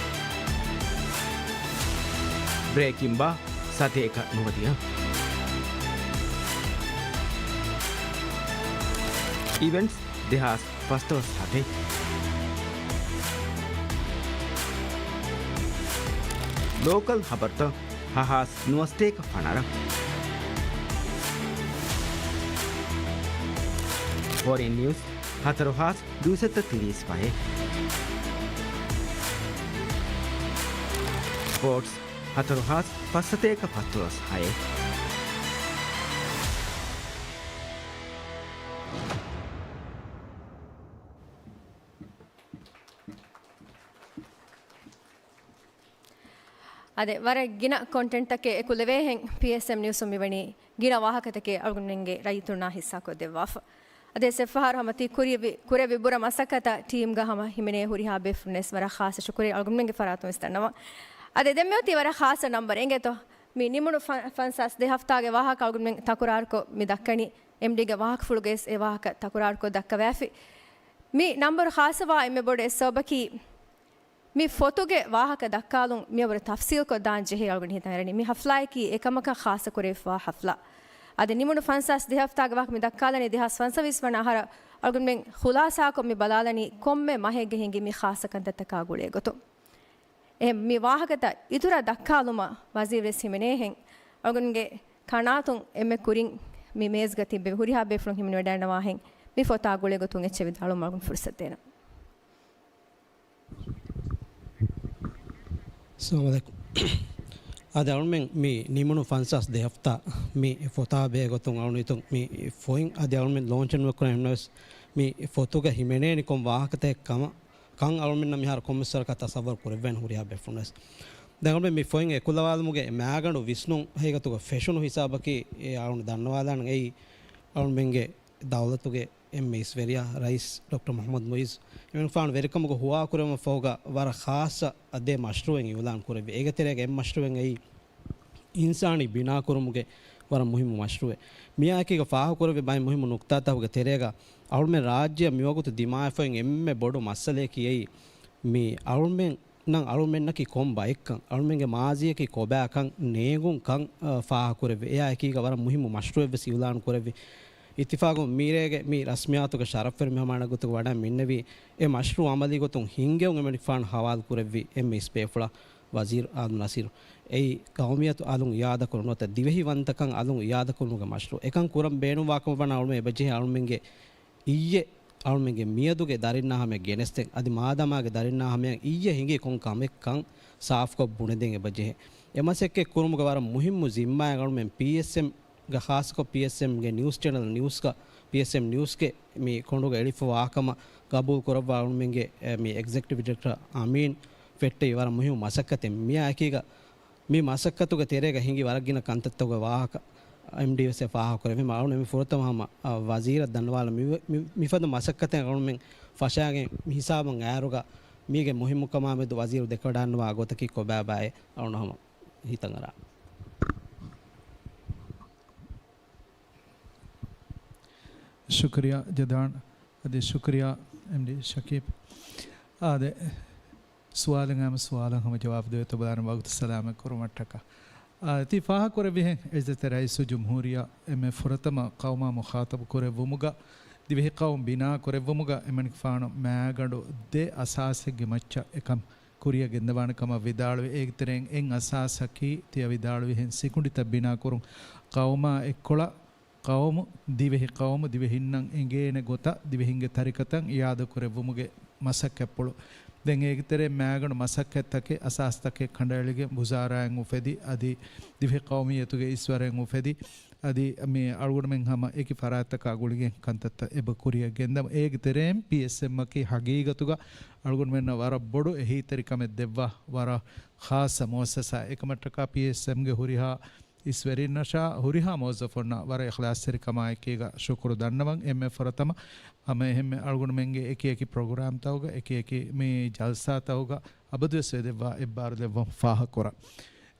ބްރޭކިން ބާ ސަތޭކަ ނުވަދިހަ. އިވެންޓްސް ދެހާސް ފަސްދޮޅަސް ހަތެއް. ލޯކަލް ހަބަރުތައް ހަހާސް ނުވަސަތޭކަ ފަނަރަ. ފޮރިން ނިއުސް ހަތަރު ހާސް ދުއިސައްތަ ތިރީސް ފަހެއް. ސްޕޯޓްސް ހަތަރު ހާސް ފަސްސަތޭކަ ފަސްދޮޅަސް ހައެއް. އާދެ، ވަރަށް ގިނަ ކޮންޓެންޓްތަކެއް އެކުލެވޭހެން ޕީއެސްއެމް ނިއުސުން މިވަނީ ގިނަ ވާހަކަތަކެއް އަޅުގަނޑުމެންގެ ރައްޔިތުންނާ ހިއްސާކޮށްދެއްވާފަ. އަދި ސެފްފަހަރު ހަމަ ތި ކުރިއަށް ވި-، ކުރެއްވި ބުރަ މަސައްކަތަށް ޓީމްގަ ހަމަ ހިމެނޭ ހުރިހާ ބޭފުޅުންވެސް ވަރަށް ޚާއްސަ ޝުކުރިއްޔާ އަޅުގަނޑުމެންގެ ފަރާތުން ވެސް ދަންނަވަން. އަދި ދެން މިއޮތީ ވަރަށް ޚާއްސަ ނަންބަރެއް އިނގޭތޯ. މި ނިމުނު ފަ-، ފަންސާސް ދެ ހަފްތާގެ ވާހަކަ އަޅުގަނޑުމެން ތަކުރާރުކޮށް މި ދައްކަނީ. އެމްޑީގެ ވާހަކަފުޅުގައި ވެސް އެ ވާހަކަ ތަކުރާރުކޮށް ދައްކަވާފި. މި ނަންބަރު ޚާއްސަވާ އެންމެ ބޮޑު އެއް ސަބަބަކީ މި ފޮތުގެ ވާހަކަ ދައްކާލުން މިއަށްވުރެ ތަފްސީލްކޮށް ދާން ޖެހޭ އަޅުގަނޑު ހިތަށް އެރަނީ. މި ހަފްލާއަކީ އެކަމަކަށް ޚާއްޞަކުރެވިފައިވާ ހަފްލާ. އަދި ނިމުނު ފަންސާސް ދެ ހަފްތާގެ ވާހަކަ މި ދައްކާލަނީ ދެހާސް ފަންސަވީސް ވަނަ އަހަރަށް އަޅުގަނޑުމެން ޚުލާސާކޮށް މި ބަލާލަނީ ކޮންމެ މަހެއްގަ ހިނގި މި ޚާއްޞަ ކަންތައްތަކާ ގުޅޭ ގޮތުން. އެހެން މި ވާހަކަތައް އިތުރަށް ދައްކާލުމަށް ވަޒީރުވެސް ހިމެނޭހެން އަޅުގަނޑުގެ ކަނާތުން އެންމެ ކުރިން މި މޭޒްގަ ތިއްބެވި ހުރިހާ ބޭފުޅުން ހިމެނިވަޑައިގަންނަވާހެން މި ފޮތާ ގުޅޭ ގޮތުން އެއްޗެއް ވިދާޅުވުމަށް އަޅުގަނޑު ފުރުސަތު ދޭނަން. އައްސަލާމު ޢަލައިކުމް. އާދެ، އަޅުމެން މި ނިމުނު ފަންސާސް ދެ ހަފްތާ މި ފޮތާ ބެހޭ ގޮތުން އަޅުނިތުން މި ފޮތް އަދި އަޅުމެން ލޯންޗެއް ނުކުރަން އެހެންނަމަވެސް މި ފޮތުގަ ހިމެނޭނީ ކޮން ވާހަކަތަކެއް ކަމަށް ކަން އަޅުމެންނަށް މިހާރު ކޮންމެސް ވަރަކަށް ތަސައްވަރު ކުރެއްވޭނެ ހުރިހާ ބޭފުޅުންވެސް. ދެން އަޅުމެން މި ފޮތް އެކުލަވާލުމުގެ މައިގަނޑު ވިސްނުން ހަގީގަތުގަ ފެށުނު ހިސާބަކީ އެ އަޅުގަނޑު ދަންނަވާލާނަން އެއީ އަޅުމެންގެ ދައުލަތުގެ އެންމެ އިސްވެރިޔާ ރައީސް ޑޮކްޓަރ މުޙައްމަދު މުޢިއްޒު އެމީހުން ފާނު ވެރިކަމުގަ ހުވާކުރެވުމަށް ފަހުގަ ވަރަށް ޚާއްޞަ އަދެ މަޝްރޫޢެއް އިޢުލާން ކުރެއްވި. އޭގެ ތެރޭގަ އެއް މަޝްރޫޢެއް އެއީ އިންސާނީ ބިނާކުރުމުގެ ވަރަށް މުހިއްމު މަޝްރޫޢެއް. މިއާއެކީގަ ފާހަގަކުރެއްވި ބައެއް މުހިއްމު ނުކްތާތަކުގެ ތެރޭގަ އަޅުމެން ރާއްޖެއަށް މިވަގުތު ދިމާވެފައި އެންމެ ބޮޑު މައްސަލަޔަކީ އެއީ މި އަޅުމެން ނަން އަޅުމެންނަކީ ކޮން ބައެއްކަން، އަޅުމެންގެ މާޒީއަކީ ކޮބާކަން ނޭނގުން ކަން، އަ، ފާހަގަކުރެއްވި. އެއާ އެކީގަ ވަރަށް މުހިއްމު މަޝްރޫޢެއްވެސް އިޢުލާނު ކުރެއްވި. އިއްތިފާޤުން މީރޭގެ މި ރަސްމިއްޔާތުގެ ޝަރަފްވެރި މެހުމާނާ ގޮތުގަ ވަޑައި މިންނެވީ، އެ މަޝްރޫޢު ޢަމަލީ ގޮތުން ހިންގެވުން އެމަނިކުފާނު ހަވާލު ކުރެއްވި އެންމެ އިސް ބޭފުޅާ ވަޒީރު އާދަމް ނަސީރު. އެއީ ޤައުމިއްޔަތު އަލުން އިޢާދަކުރުން ނުވަތަ ދިވެހިވަންތަކަން އަލުން އިޢާދަކުރުމުގެ މަޝްރޫޢު. އެކަން ކުރަން ބޭނުންވާކަމަށް ވަން އަޅުމެން އެބަޖެހޭ އަޅުމެންގެ އިއްޔެ އަޅުމެންގެ މިއަދުގެ ދަރިންނާ ހަމަޔަށް ގެނެސްދޭން. އަދި މާދަމާގެ ދަރިންނާ ހަމަޔަށް އިއްޔެ ހިނގީ ކޮން ކަމެއްކަން ސާފުކޮށް ބުނެދޭން އެބަޖެހޭ. އެ މަސައްކަތް ކުރުމުގެ ވަރަށް މުހިއްމު ޒިންމާއެއް އަޅުމެން ޕީއެސްއެމްގެ، ޚާއްޞަކޮށް ޕީއެސްއެމްގެ ނިއުސް ޗެނަލް ނިއުސްގަ، ޕީއެސްއެމް ނިއުސްގެ މި ކޮނޑުގަ އެޅިފަވާ ކަމަށް ގަބޫލު ކުރައްވާ އަޅުމެންގެ، އެ، މި އެގްޒެކެޓިވް ޑިރެކްޓަރ އަމީން ފެއްޓެވި ވަރަށް މުހިއްމު މަސައްކަތެއް. މިއާ އެކީގަ މި މަސައްކަތުގެ ތެރޭގަ ހިނގި ވަރަށް ގިނަ ކަންތައްތަކުގެ ވާހަކަ އެމްޑީ ވެސް އެ ފާހަގަކުރެއްވި. އަޅުގަނޑު މި ފުރަތަމަ ހަމަ، އަ، ވަޒީރަށް ދަންނަވާލަން މި، މި، މިފަދަ މަސައްކަތެއް އަޅުމެން ފަށާގެން މި ހިސާބުން އައިރުގަ މީގެ މުހިއްމުކަމާ މެދު ވަޒީރު ދެކެވަޑައިގަންނަވާ ގޮތަކީ ކޮބާބާއޭ އަޅުގަނޑު ހަމަ ހިތަށް އަރާ. ޝުކުރިއްޔާ ޖަދާން. އަދި ޝުކުރިއްޔާ އެމްޑީ ޝަކީބް. އާދެ، ސުވާލެއް ހަމަ ސުވާލަށް ހަމަ ޖަވާބު ދެވޭތޯ ބަލާނަން ވަގުތު ސަލާމަތް ކުރުމަށްޓަކާ. އާ، ތި ފާހަގަކުރެއްވިހެން ޢިއްޒަތްތެރި ރައީސުލްޖުމްހޫރިއްޔާ އެންމެ ފުރަތަމަ ޤައުމާ މުޚާޠަބު ކުރެއްވުމުގަ، ދިވެހި ޤައުމު ބިނާ ކުރެއްވުމުގަ އެމަނިކުފާނު މައިގަނޑު ދެ އަސާސެއްގެ މައްޗަށް އެކަން ކުރިއަށް ގެންދަވާނެ ކަމަށް ވިދާޅުވި. އޭގެ ތެރެއިން އެއް އަސާސަކީ ތިޔަ ވިދާޅުވިހެން ސިކުނޑިތައް ބިނާކުރުން، ޤައުމާ އެއްކޮޅަށް ޤައުމު، ދިވެހި ޤައުމު، ދިވެހިންނަށް އެނގޭނެ ގޮތަށް ދިވެހިންގެ ތަރިކަތައް އިއާދަކުރެއްވުމުގެ މަސައްކަތްޕުޅު. ދެން އޭގެ ތެރެއިން މައިގަނޑު މަސައްކަތްތަކެއް އަސާސްތަކެއް ކަނޑައެޅިގެން ވުޒާރާއެއް އުފެދި، އަދި ދިވެހި ޤައުމިއްޔަތުގެ އިސްވަރެއް އުފެދި، އަދި މި އަޅުގަނޑުމެން ހަމަ އެކި ފަރާތްތަކާ ގުޅިގެން ކަންތައްތައް އެބަ ކުރިއަށް ގެންދަމު. އޭގެ ތެރެއިން ޕީއެސްއެމްއަކީ ހަގީގަތުގަ އަޅުގަނޑުމެންނަށް ވަރަށް ބޮޑު އެހީތެރިކަމެއް ދެއްވާ ވަރަށް ޚާއްޞަ މުއައްސަސާ. އެކަމަށްޓަކާ ޕީއެސްއެމްގެ ހުރިހާ އިސްވެރިންނަށާ ހުރިހާ މުވައްޒަފުންނަށް ވަރަށް އިޚްލާޞްތެރިކަމާއެކީގަ ޝުކުރު ދަންނަވަން. އެންމެ ފުރަތަމަ ހަމައެހެންމެ އަޅުގަނޑުމެންގެ އެކިއެކި ޕްރޮގްރާމްތަކުގަ އެކިއެކި މި ޖަލްސާތަކުގަ އަބަދުވެސް ވެދެއްވާ އެއްބާރުލެއްވަން ފާހަގަކުރަން.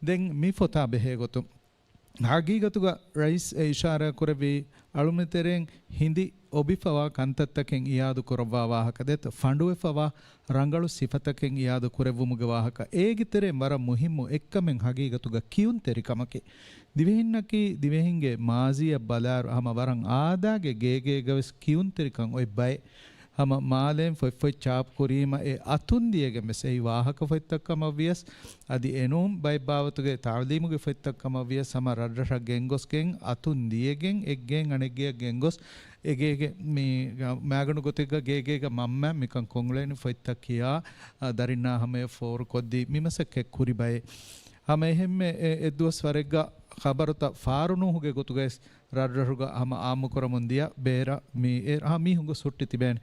ދެން މި ފޮތާ ބެހޭގޮތުން ހަގީގަތުގަ ރައީސް އެ އިޝާރާތް ކުރެއްވީ އަޅުމެތެރެއިން ހިނދި އޮބިފަވާ ކަންތައްތަކެއް އިޔާދު ކުރައްވާ ވާހަކަ ދެއްތޯ، ފަނޑުވެފަވާ ރަނގަޅު ސިފަތަކެއް އިޔާދު ކުރެއްވުމުގެ ވާހަކަ. އޭގެ ތެރެއިން ވަރަށް މުހިއްމު އެއްކަމެއް ހަގީގަތުގަ ކިޔުންތެރިކަމަކީ. ދިވެހިންނަކީ ދިވެހިންގެ މާޒީއަށް ބަލާއިރު ހަމަ ވަރަށް އާދައިގެ ގޭގޭގަވެސް ކިޔުންތެރިކަން އޮތް ބައެއް. ހަމަ މާލޭން ފޮތްފޮތް ޗާޕު ކުރީމަ އެ އަތުން ދިޔަގެން ވެސް އެއީ ވާހަކަ ފޮތްތައް ކަމަށް ވިޔަސް، އަދި އެނޫން ބައެއް ބާވަތުގެ ތާލީމުގެ ފޮތްތައް ކަމަށް ވިޔަސް ހަމަ ރަށްރަށަށް ގެންގޮސްގެން އަތުން ދިޔަގެން އެއްގެއިން އަނެއްގެއަށް ގެންގޮސް އެގޭގެ މި މާގަނޑު ގޮތެއްގަ ގޭގޭގަ މަންމަ މިކަން ކޮންއުޅޭނީ ފޮތްތައް ކިޔާ، އަ، ދަރިންނާ ހަމަޔަށް ފޯރުކޮށްދީ މި މަސައްކަތް ކުރި ބައެއް. ހަމަ އެހެންމެ އެ، އެއްދުވަސް ވަރެއްގަ ޚަބަރުތައް ފާރުނޫހުގެ ގޮތުގައި ރަށްރަށުގަ ހަމަ އާއްމުކުރަމުން ދިޔަ ބޭރަށް މި އެ ހަ މީހުން ގޮސް ހުއްޓި ތިބޭނެ.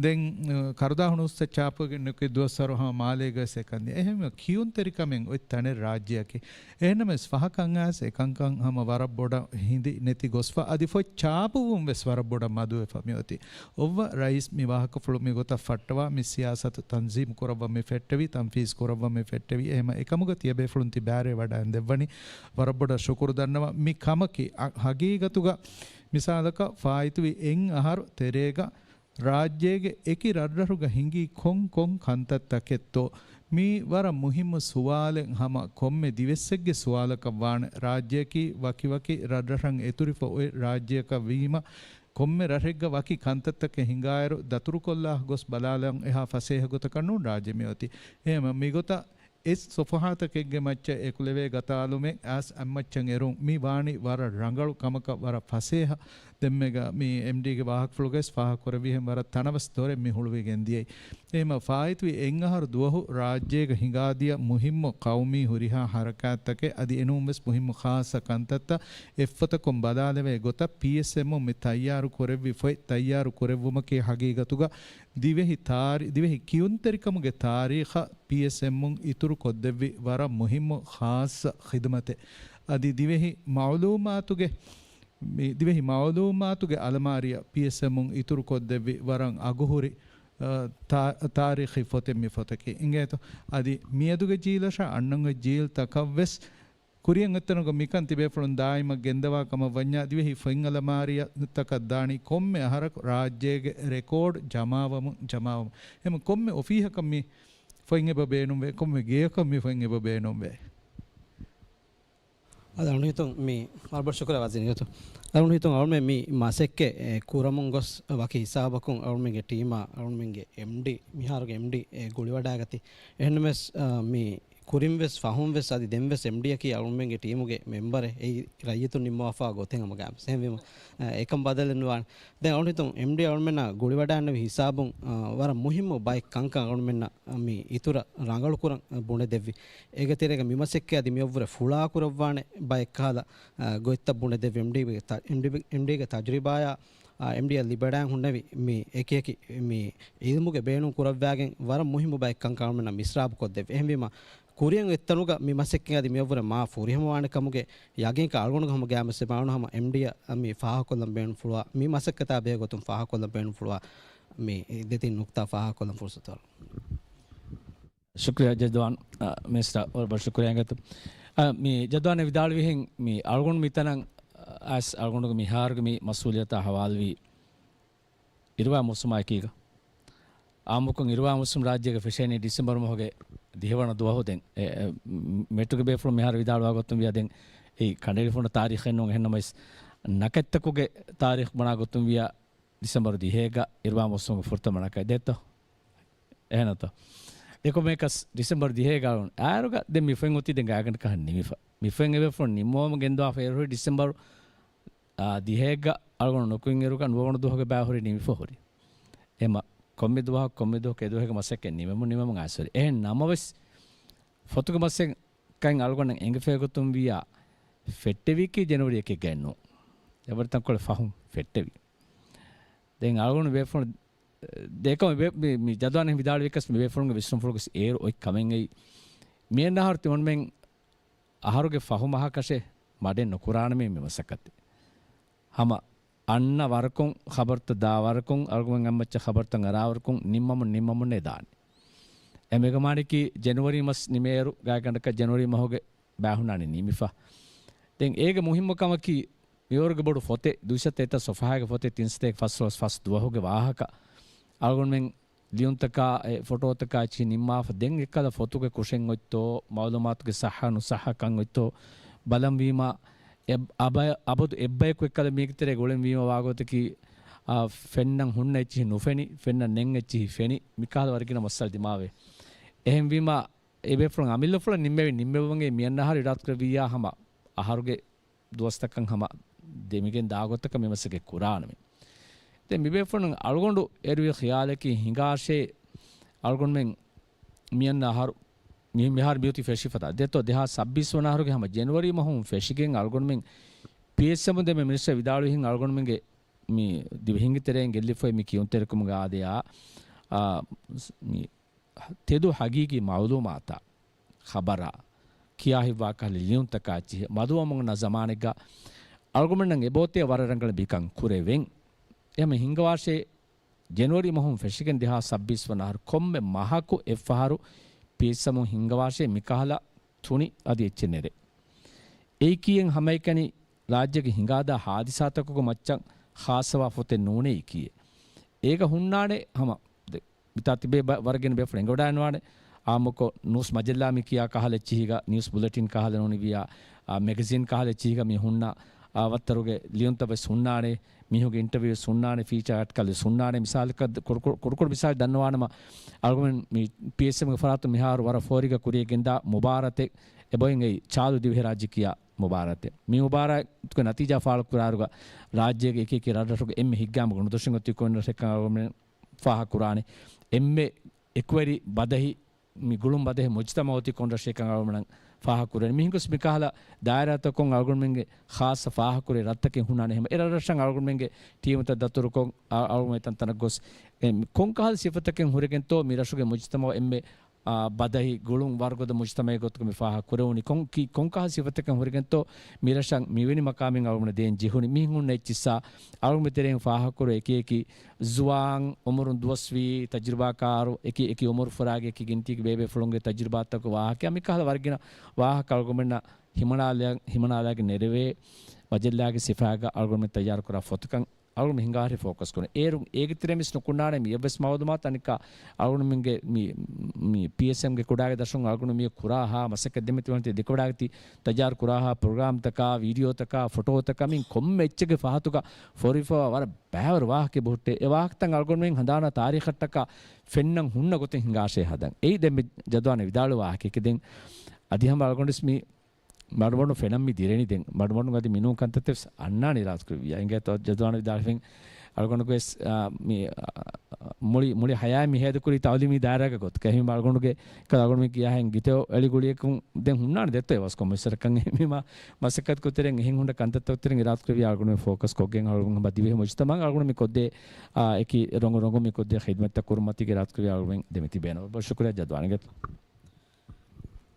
ދެން، އަ، ކަރުދާހު ނޫސްތައް ޗާޕުވެގެން ނުކުތް ދުވަސްވަރު ހަމަ މާލޭގަވެސް އެކަން ދިޔަ. އެހެންވެ ކިޔުންތެރިކަމެއް އޮތް ތަނެއް ރާއްޖެއަކީ. އެހެންނަމަވެސް ފަހަކަށް އައިސް އެކަންކަން ހަމަ ވަރަށް ބޮޑަށް ހިނދި ނެތި ގޮސްފަ އަދި ފޮތް ޗާޕުވުން ވެސް ވަރަށް ބޮޑަށް މަދުވެފަ މިއޮތީ. އޮއްވަ ރައީސް މި ވާހަކަފުޅު މި ގޮތަށް ފައްޓަވާ މި ސިޔާސަތު ތަންޒީމު ކުރައްވަން މި ފެއްޓެވި، ތަންފީޒް ކުރައްވަން މި ފެއްޓެވި. އެހެމަ އެކަމުގަ ތިޔަބޭފުޅުން ތި ބާރޭ ވަޑައިން ދެއްވަނީ ވަރަށް ބޮޑަށް ޝުކުރު ދަންނަވަން. މި ކަމަކީ އަ، ހަގީގަތުގަ މިސާލަކަށް ފާއިތުވި އެއް އަހަރު ތެރޭގަ ރާއްޖޭގެ އެކި ރަށްރަށުގަ ހިނގީ ކޮން ކޮން ކަންތައްތަކެއްތޯ؟ މީ ވަރަށް މުހިއްމު ސުވާލެއް ހަމަ ކޮންމެ ދިވެއްސެއްގެ ސުވާލަކަށް ވާނެ. ރާއްޖެއަކީ ވަކިވަކި ރަށްރަށަށް އެތުރިފަ އޮތް ރާއްޖެއަކަށް ވީމަ، ކޮންމެ ރަށެއްގަ ވަކި ކަންތައްތަކެއް ހިނގާއިރު، ދަތުރުކޮށްލާ ގޮސް ބަލާލަން އެހާ ފަސޭހަ ގޮތަކަށް ނޫން ރާއްޖެ މިއޮތީ. އެހެމަ މިގޮތަށް އެސް ސޮފުހާތަކެއްގެ މައްޗަށް އެކުލެވޭ ގަތާލުމެއް އައިސް އަތްމައްޗަށް އެރުން މި ވާނީ ވަރަށް ރަނގަޅު ކަމަކަށް ވަރަށް ފަސޭހަ. ދެންމެގަ މި އެމްޑީގެ ވާހަކަފުޅުގައިސް ފާހަގަކުރެއްވިހެން ވަރަށް ތަނަވަސް ދޮރެއް މި ހުޅުވިގެން ދިޔައީ. އެހެމަ ފާއިތުވި އެއް އަހަރު ދުވަހު ރާއްޖޭގަ ހިނގާދިޔަ މުހިއްމު ޤައުމީ ހުރިހާ ހަރަކާތްތަކެއް އަދި އެނޫންވެސް މުހިއްމު ޚާއްޞަ ކަންތައްތައް އެއްފޮތަކުން ބަލާލެވޭ ގޮތަށް ޕީއެސްއެމުން މި ތައްޔާރު ކުރެއްވި ފޮތް ތައްޔާރު ކުރެއްވުމަކީ ހަގީގަތުގަ ދިވެހި ތާރި-، ދިވެހި ކިޔުންތެރިކަމުގެ ތާރީޚަށް ޕީއެސްއެމުން އިތުރު ކޮށްދެއްވި ވަރަށް މުހިއްމު ޚާއްޞަ ޚިދުމަތެއް. އަދި ދިވެހި މަޢުލޫމާތުގެ، މި ދިވެހި މަޢުލޫމާތުގެ އަލަމާރިއަށް ޕީއެސްއެމުން އިތުރު ކޮށްދެއްވި ވަރަށް އަގުހުރި، އަ، ތާ-، ތާރީޚީ ފޮތެއް މި ފޮތަކީ. އިނގޭތޯ؟ އަދި މިއަދުގެ ޖީލަށާ އަންނަން އޮތް ޖީލްތަކަށްވެސް ކުރިއަށް އޮތްތަނުގަ މިކަން ތިބޭފުޅުން ދާއިމަށް ގެންދަވާ ކަމަށް ވަންޏާ، ދިވެހި ފޮތްއަލަމާރިއަށް ތަކަށް ދާނީ ކޮންމެ އަހަރަކު ރާއްޖޭގެ ރެކޯޑް ޖަމާވަމުން، ޖަމާވަމުން. އެހެން ކޮންމެ އޮފީހަކަށް މި ފޮތް އެބަ ބޭނުންވޭ، ކޮންމެ ގެޔަކަށް މި ފޮތް އެބަ ބޭނުންވޭ. އަދި އަޅުން ހިތުން މި، ވަރަށް ބޮޑަށް ޝުކުރިއްޔާ ވަޒީރު ހިތުން. އަޅުން ހިތުން އަޅުމެން މި މަސައްކަތް، އެ، ކުރަމުން ގޮސް ވަކި ހިސާބަކުން އަޅުމެންގެ ޓީމާ، އަޅުމެންގެ އެމްޑީ، މިހާރުގެ އެމްޑީ، އެ، ގުޅިވަޑައިގަތީ. އެހެންނަމަވެސް، އަ، މި ކުރިން ވެސް ފަހުން ވެސް އަދި ދެން ވެސް އެމްޑީއަކީ އަޅުމެންގެ ޓީމުގެ މެމްބަރެއް. އެއީ ރައްޔިތުން ނިންމަވާފާ ގޮތެއް ހަމަ ގާމިސް. އެހެންވީމަ، އެކަން ބަދަލެއް ނުވާނެ. ދެން އަޅުން ހިތުން އެމްޑީ އަޅުމެންނާ ގުޅިވަޑައިންނެވި ހިސާބުން، އަ، ވަރަށް މުހިއްމު ބައެއް ކަންކަން އަޅުމެންނަށް، އަ، މި އިތުރަށް ރަނގަޅުކުރަން، އަ، ބުނެދެއްވި. އޭގެ ތެރޭގަ މި މަސައްކަތް އަދި މިއަށްވުރެ ފުޅާކުރައްވާނެ ބައެއް ކަހަލަ، އަ، ގޮތްތައް ބުނެދެއްވި. އެމްޑީގެ ތަ-، އެމްޑީ-، އެމްޑީގެ ތަޖުރިބާޔާ، އަ، އެމްޑީއަށް ލިބިވަޑައިން ހުންނެވި މި އެކިއެކި މި އިލްމުގެ ބޭނުން ކުރައްވާގެން ވަރަށް މުހިއްމު ބައެއް ކަންކަން އަޅުމެންނަށް މިސްރާބު ކޮށްދެއްވި. އެހެންވީމަ، ކުރިއަށް އޮތްތަނުގަ މި މަސައްކަތް އަދި މިއަށްވުރެ މާ ފުރިހަމަވާނެ ކަމުގެ ޔަގީންކަން އަޅުގަނޑު ހަމަ ގައިމުވެސް އެބައޮން ހަމަ އެމްޑީއަށް މި ފާހަގަކޮށްލަން ބޭނުންފުޅުވާ، މި މަސައްކަތާ ބެހޭ ގޮތުން ފާހަގަކޮށްލަން ބޭނުންފުޅުވާ މި ދެތިން ނުކްތާ ފާހަގަކޮށްލަން ފުރުސަތު އަޅުން. ޝުކުރިއްޔާ ޖަދުވާން، އަ، މިނިސްޓަރ ވަރަށް ބޮޑަށް ޝުކުރިއްޔާ އިނގޭތޯ. އަ، މި ޖަދުވާން ވިދާޅުވިހެން މި އަޅުގަނޑު މިތަނަށް، އަ، އައިސް އަޅުގަނޑުގެ މިހާރުގެ މި މަސްއޫލިއްޔަތާ ހަވާލުވީ އިރުވާ މޫސުމާ އެކީގަ. އާއްމުކޮށް އިރުވާ މޫސުމް ރާއްޖޭގަ ފެށޭނީ ޑިސެމްބަރު މަހުގެ ދިހަވަނަ ދުވަހު ދެން. އެ، އެ، މެޓުގެ ބޭފުޅުން މިހާރު ވިދާޅުވާ ގޮތުން ވިޔާ ދެން އެއީ ކަނޑައެޅިފައިވާ ތާރީޚެއް ނޫން. އެހެންނަމަވެސް ނަކަތްތަކުގެ ތާރީޚު ބުނާ ގޮތުން ވިޔާ ޑިސެމްބަރު ދިހައެއްގަ އިރުވާ މޫސުމުގެ ފުރަތަމަ ނަކަތް ދޭތޯ. އެހެންތޯ. އެކަމަކަސް ޑިސެމްބަރު ދިހައެއްގަ އަޅުން އާރުގަ ދެން މި ފޮތް އޮތީ ދެން ގާތްގަނޑަކަށް ނިމިފަ. މި ފޮތް އެބޭފުޅުން ނިންމަވަމުން ގެންދަވާފަ އޭރު ހުރި ޑިސެމްބަރު އާ، ދިހައެއްގަ އަޅުގަނޑު ނުކުތް އިރުގަ ނުވަވަނަ ދުވަހުގެ ބައި ހުރީ ނިމިފަ ހުރީ. އެމަ ކޮންމެ ދުވަހަކު، ކޮންމެ ދުވަހަކު އެ ދުވަހުގެ މަސައްކަތް ނިމެމުން، ނިމެމުން އައިސް ހުރީ. އެހެން ނަމަވެސް، ފޮތުގެ މަސައްކަތް އަޅުގަނޑަށް އެނގިފައި ގޮތުން ވިޔާ، ފެއްޓެވީކީ ޖެނުއަރީ އެކެއްގައެއް ނޫން. އެބަރި ތަންކޮޅެއް ފަހުން ފެއްޓެވި. ދެން އަޅުގަނޑު ބޭފުޅުން، ދެކޮން މި، މި ޖަދުވާން ވިދާޅުވިކަސް މި ބޭފުޅުންގެ ވިސްނުންފުޅުގެ އޭރު އޮތް ކަމެއް އެއީ. މިއަންނަ އަހަރު ތިމަންމެން އަހަރުގެ ފަހު މަހަކަށެއް މަޑެއް ނުކުރާނަމޭ މި މަސައްކަތެއް. ހަމަ އަންނަ ވަރަކުން، ޚަބަރުތައް ދާ ވަރަކުން، އަޅުގަނޑުމެން އެއްމައްޗަށް ޚަބަރުތައް އަރާވަރަކުން، ނިންމަމުން، ނިންމަމުންނޭ ދާނީ. އެ މެގަމާނިކީ ޖެނުއަރީ މަސް ނިމޭއިރު، ގާތްގަނޑަކަށް ޖެނުއަރީ މަހުގެ ބައި ހުންނާނީ ނިމިފަ. ދެން އޭގެ މުހިއްމު ކަމަކީ، މިވަރުގެ ބޮޑު ފޮތެއް، ދުއިސައްތަ އެތައް ސޮފްހާގެ ފޮތެއް، ތިންސަތޭކަ ފަސްދޮޅަސް ފަސް ދުވަހުގެ ވާހަކަ. އަޅުގަނޑުމެން ލިޔުންތަކާ، އެ، ފޮޓޯތަކާ އެއްޗިހި ނިންމާފަ، ދެން އެއްކަލަ ފޮތުގެ ކުށެއް އޮތްތޯ، މައުލޫމާތުގެ ސައްހަ ނުސައްހަކަން އޮތްތޯ ބަލަން ވީމަ، އެ، އަބަ-، އަބަދު އެއްބަޔަކު އެއްކަލަ މީގެ ތެރޭގަ އުޅެން ވީމަ ވާގޮތަކީ، އާ، ފެންނަން ހުންނަ އެއްޗިހި ނުފެނި، ފެންނަން ނެތް އެއްޗިހި ފެނި، މިކަހަލަ ވަރަށް ގިނަ މައްސަލަ ދިމާވޭ. އެހެންވީމަ، އެބޭފުޅުން އަމިއްލަފުޅަށް ނިންމެވި، ނިންމެވުމުގެ މިއަންނަ އަހަރު އިރާދަކުރެއްވިއްޔާ ހަމަ އަހަރުގެ ދުވަސްތަކަށް ހަމަ ދެމިގެން ދާގޮތަކަށް މި މަސައްކަތް ކުރާނަމޭ. ދެން މިބޭފުޅުން އަޅުގަނޑު އެރުވި ޚިޔާލަކީ ހިނގާށޭ، އަޅުގަނޑުމެން މިއަންނަ އަހަރު މި-، މިހާރު މިއޮތީ ފެށިފަދަ ދެއްތޯ ދެހާސް ސައްބީސް ވަނަ އަހަރުގެ ހަމަ ޖެނުއަރީ މަހުން ފެށިގެން އަޅުގަނޑުމެން ޕީއެސްއެމުން ދެންމެ މިނިސްޓަރ ވިދާޅުވިހެން އަޅުގަނޑުމެންގެ މި ދިވެހިންގެ ތެރެއިން ގެއްލިފައި މި ކިޔުންތެރިކަމުގެ އާދަޔާ، އާ، މި ތެދު ހަގީގީ މައުލޫމާތާ، ޚަބަރާ، ކިޔާ ހިތްވާ ކަހަލަ ލިޔުންތަކާ އެއްޗިހި މަދުވަމުން އަންނަ ޒަމާނެއްގަ އަޅުގަނޑުމެންނަށް އެބައޮތޭ ވަރަށް ރަނގަޅަށް މިކަން ކުރެވެން. އެހެން ހިނގަވާށޭ، ޖެނުއަރީ މަހުން ފެށިގެން ދެހާސް ސައްބީސް ވަނަ އަހަރު ކޮންމެ މަހަކު އެއްފަހަރު ޕީއެސްއެމުން ހިނގަވާށޭ މިކަހަލަ ތުނި އަދި އެއްޗެއް ނެރެ. އެއީކީއެއް ހަމައެކަނި ރާއްޖޭގެ ހިނގާދާ ހާދިސާތަކުގެ މައްޗަށް ޚާއްޞަވާ ފޮތެއް ނޫނޭ އެއީކީއެއް. އޭގަ ހުންނާނެ ހަމަ ދެ-، މިތާ ތިބޭ ބަ-، ވަރަށް ގިނަ ބޭފުޅުން އެނގިވަޑައިގަންނަވާނެ. އާއްމުކޮށް ނޫސް މަޖައްލާ މި ކިޔާ ކަހަލަ އެއްޗިހިގަ، ނިއުސް ބުލެޓިން ކަހަލަ ނޫނިވިޔާ، އާ، މެގަޒިން ކަހަލަ އެއްޗިހިގަ މި ހުންނަ، އާ، ވައްތަރުގެ ލިޔުންތައް ވެސް ހުންނާނެ. މީހުންގެ އިންޓަވިއު ވެސް ހުންނާނެ، ފީޗާ އާޓިކަލް ވެސް ހުންނާނެ. މިސާލަކަށް ކުޑަ-، ކުޑަ-، ކުޑަކުޑަ މިސާލެއް ދަންނަވާނަމަ، އަޅުގަނޑު މި ޕީއެސްއެމްގެ ފަރާތުން މިހާރު ވަރަށް ފޯރިގަ ކުރިޔަށް ގެންދާ މުބާރާތެއް އެބައޮތް އެއީ ޗާލު ދިވެހިރާއްޖެ ކިޔާ މުބާރާތެއް. މި މުބާރާތުގެ ނަތީޖާ ފާޅުކުރާއިރުގަ ރާއްޖޭގެ އެކި އެކި ރަށްރަށުގެ އެންމެ ހިތްގައިމު ގުނަދޮށިން އޮތީ ކޮން ރަށެއްކަން އަޅުގަނޑުމެން ފާހަގަކުރާނެ. އެންމެ އެކުވެރި ބަދަހި މި ގުޅުން ބަދަހި މުޖުތަމަޢު އޮތީ ކޮން ރަށެއްކަން އަޅުގަނޑުމެން ފާހަގަކުރާނެ. މިހިނގުސް މިކަހަލަ ދާއިރާތަކުން އަޅުގަނޑުމެންގެ ޚާއްޞަ ފާހަގަކުރޭ ރަށްތަކެއް ހުންނާނެ. އެހެން އެ ރަށްރަށަށް އަޅުގަނޑުމެންގެ ޓީމުތައް ދަތުރުކޮށް، އަ-، އަޅުގަނޑު ތަންތަނަށް ގޮސް، އެ، ކޮންކަހަލަ ސިފަތަކެއް ހުރެގެންތޯ މި ރަށުގެ މުޖުތަމަޢު އެންމެ އާ، ބަދަހި ގުޅުން ވަރުގަދަ މުޖުތަމަޢެއް ގޮތުގަ މި ފާހަގަ ކުރެވުނީ ކޮން-، ކި-، ކޮންކަހަލަ ސިފަތަކެއް ހުރިގެންތޯ މި ރަށަށް މިވެނި މަޤާމެއް އަޅުގަނޑަށް ދޭން ޖެހުނީ. މިހެން ހުންނަ އެއްޗިއްސާ އަޅުގަނޑު ތެރެއިން ފާހަގަކުރެވޭ އެކި އެކި ޒުވާން އުމުރުން ދުވަސްވީ ތަޖުރިބާކާރު، އެކި އެކި އުމުރު ފުރާގެ އެކި ގިންތީގެ ބޭބޭފުޅުންގެ ތަޖުރިބާތަކުގެ ވާހަކަ، މިކަހަލަ ވަރަށް ގިނަ ވާހަކަ އަޅުގަނޑުމެންނަށް ހިމަނާލާ-، ހިމަނާލާގެން ނެރެވޭ މަޖައްލާގެ ސިފައިގަ އަޅުގަނޑުމެން ތައްޔާރުކުރާ ފޮތަކަށް އަޅުގަނޑު ހިނގާހެރި ފޯކަސް ކުރަން. އޭރު އޭގެ ތެރޭ މިސް ނުކުންނާނެ މި އެއްވެސް މައުލޫމާތު އަނެއްކާ އަޅުގަނޑުމެންގެ މި، މި ޕީއެސްއެމްގެ ކުޑައިގެ ދަށުން އަޅުގަނޑު މި ކުރާހާ މަސައްކަތް ދެމެތިވަންތި ދެކެވަޑާގަތީ ތައްޔާރު ކުރާހާ ޕްރޮގްރާމްތަކާ، ވީޑިއޯތަކާ، ފޮޓޯތަކާ މި ކޮންމެ އެއްޗެއްގެ ފަހަތުގަ ފޯރިފަވާ ވަރަށް ބައިވަރު ވާހަކަ ބުހުއްޓޭ. އެ ވާހަކަތައް އަޅުގަނޑުމެން ހަނދާނާ ތާރީޚަށްޓަކާ ފެންނަން ހުންނަ ގޮތެއް ހިނގާށޭ ހަދަން. އެއީ ދެން މި ޖަދުވާނެ ވިދާޅުވާ ވާހަކައެކޭ. ދެން އަދި ހަމަ އަޅުގަނޑު މި މަޑުމަޑުން ފެނަން މި ދިރެނީ ދެން. މަޑުމަޑުން އަދި މިނޫން ކަންތައްތައް ވެސް އަންނާނެ އިރާދަކުރެއްވިއްޔާ. އިނގޭތޯ ޖަދުވާނެ ވިދާޅުވެފިން އަޅުގަނޑުގެ ވެސް، އާ، މި، އާ، މުޅި، މުޅި ހަޔާތް މި ހޭދަކުރީ ތައުލީމީ ދާއިރާގެ ގޮތުގަ. އެހެންވީމަ އަޅުގަނޑުގެ އަޅުގަނޑު މި ކިޔާހެން ގިތެއް އެޅި ގުޅިއެކުން ދެން ހުންނާނެ ދެއްތޯ އެވަސް ކޮންމެސް ވަރަކަށް. އެހެންވީމަ މަސައްކަތް ކޮށްތެރެއިން އެހެން ހުންނަ ކަންތައްތައް ތެރެއިން އިރާދަކުރެއްވިއްޔާ އަޅުގަނޑު މި ފޯކަސް ކޮށްގެން އަޅުގަނޑު ހަމަ ދިވެހި މުޖުތަމަޢަށް އަޅުގަނޑު މި ކޮށްދޭ، އާ، އެކި ރޮނގު ރޮނގު މި ކޮށްދޭ ޚިދްމަތްތައް ކުރުމަތީގެ އިރާދަކުރެއްވިއްޔާ އަޅުގަނޑު ދެމެތި ބޭނުން. ބޮޑަށް ޝުކުރިއްޔާ ޖަދުވާނެ އިނގޭތޯ.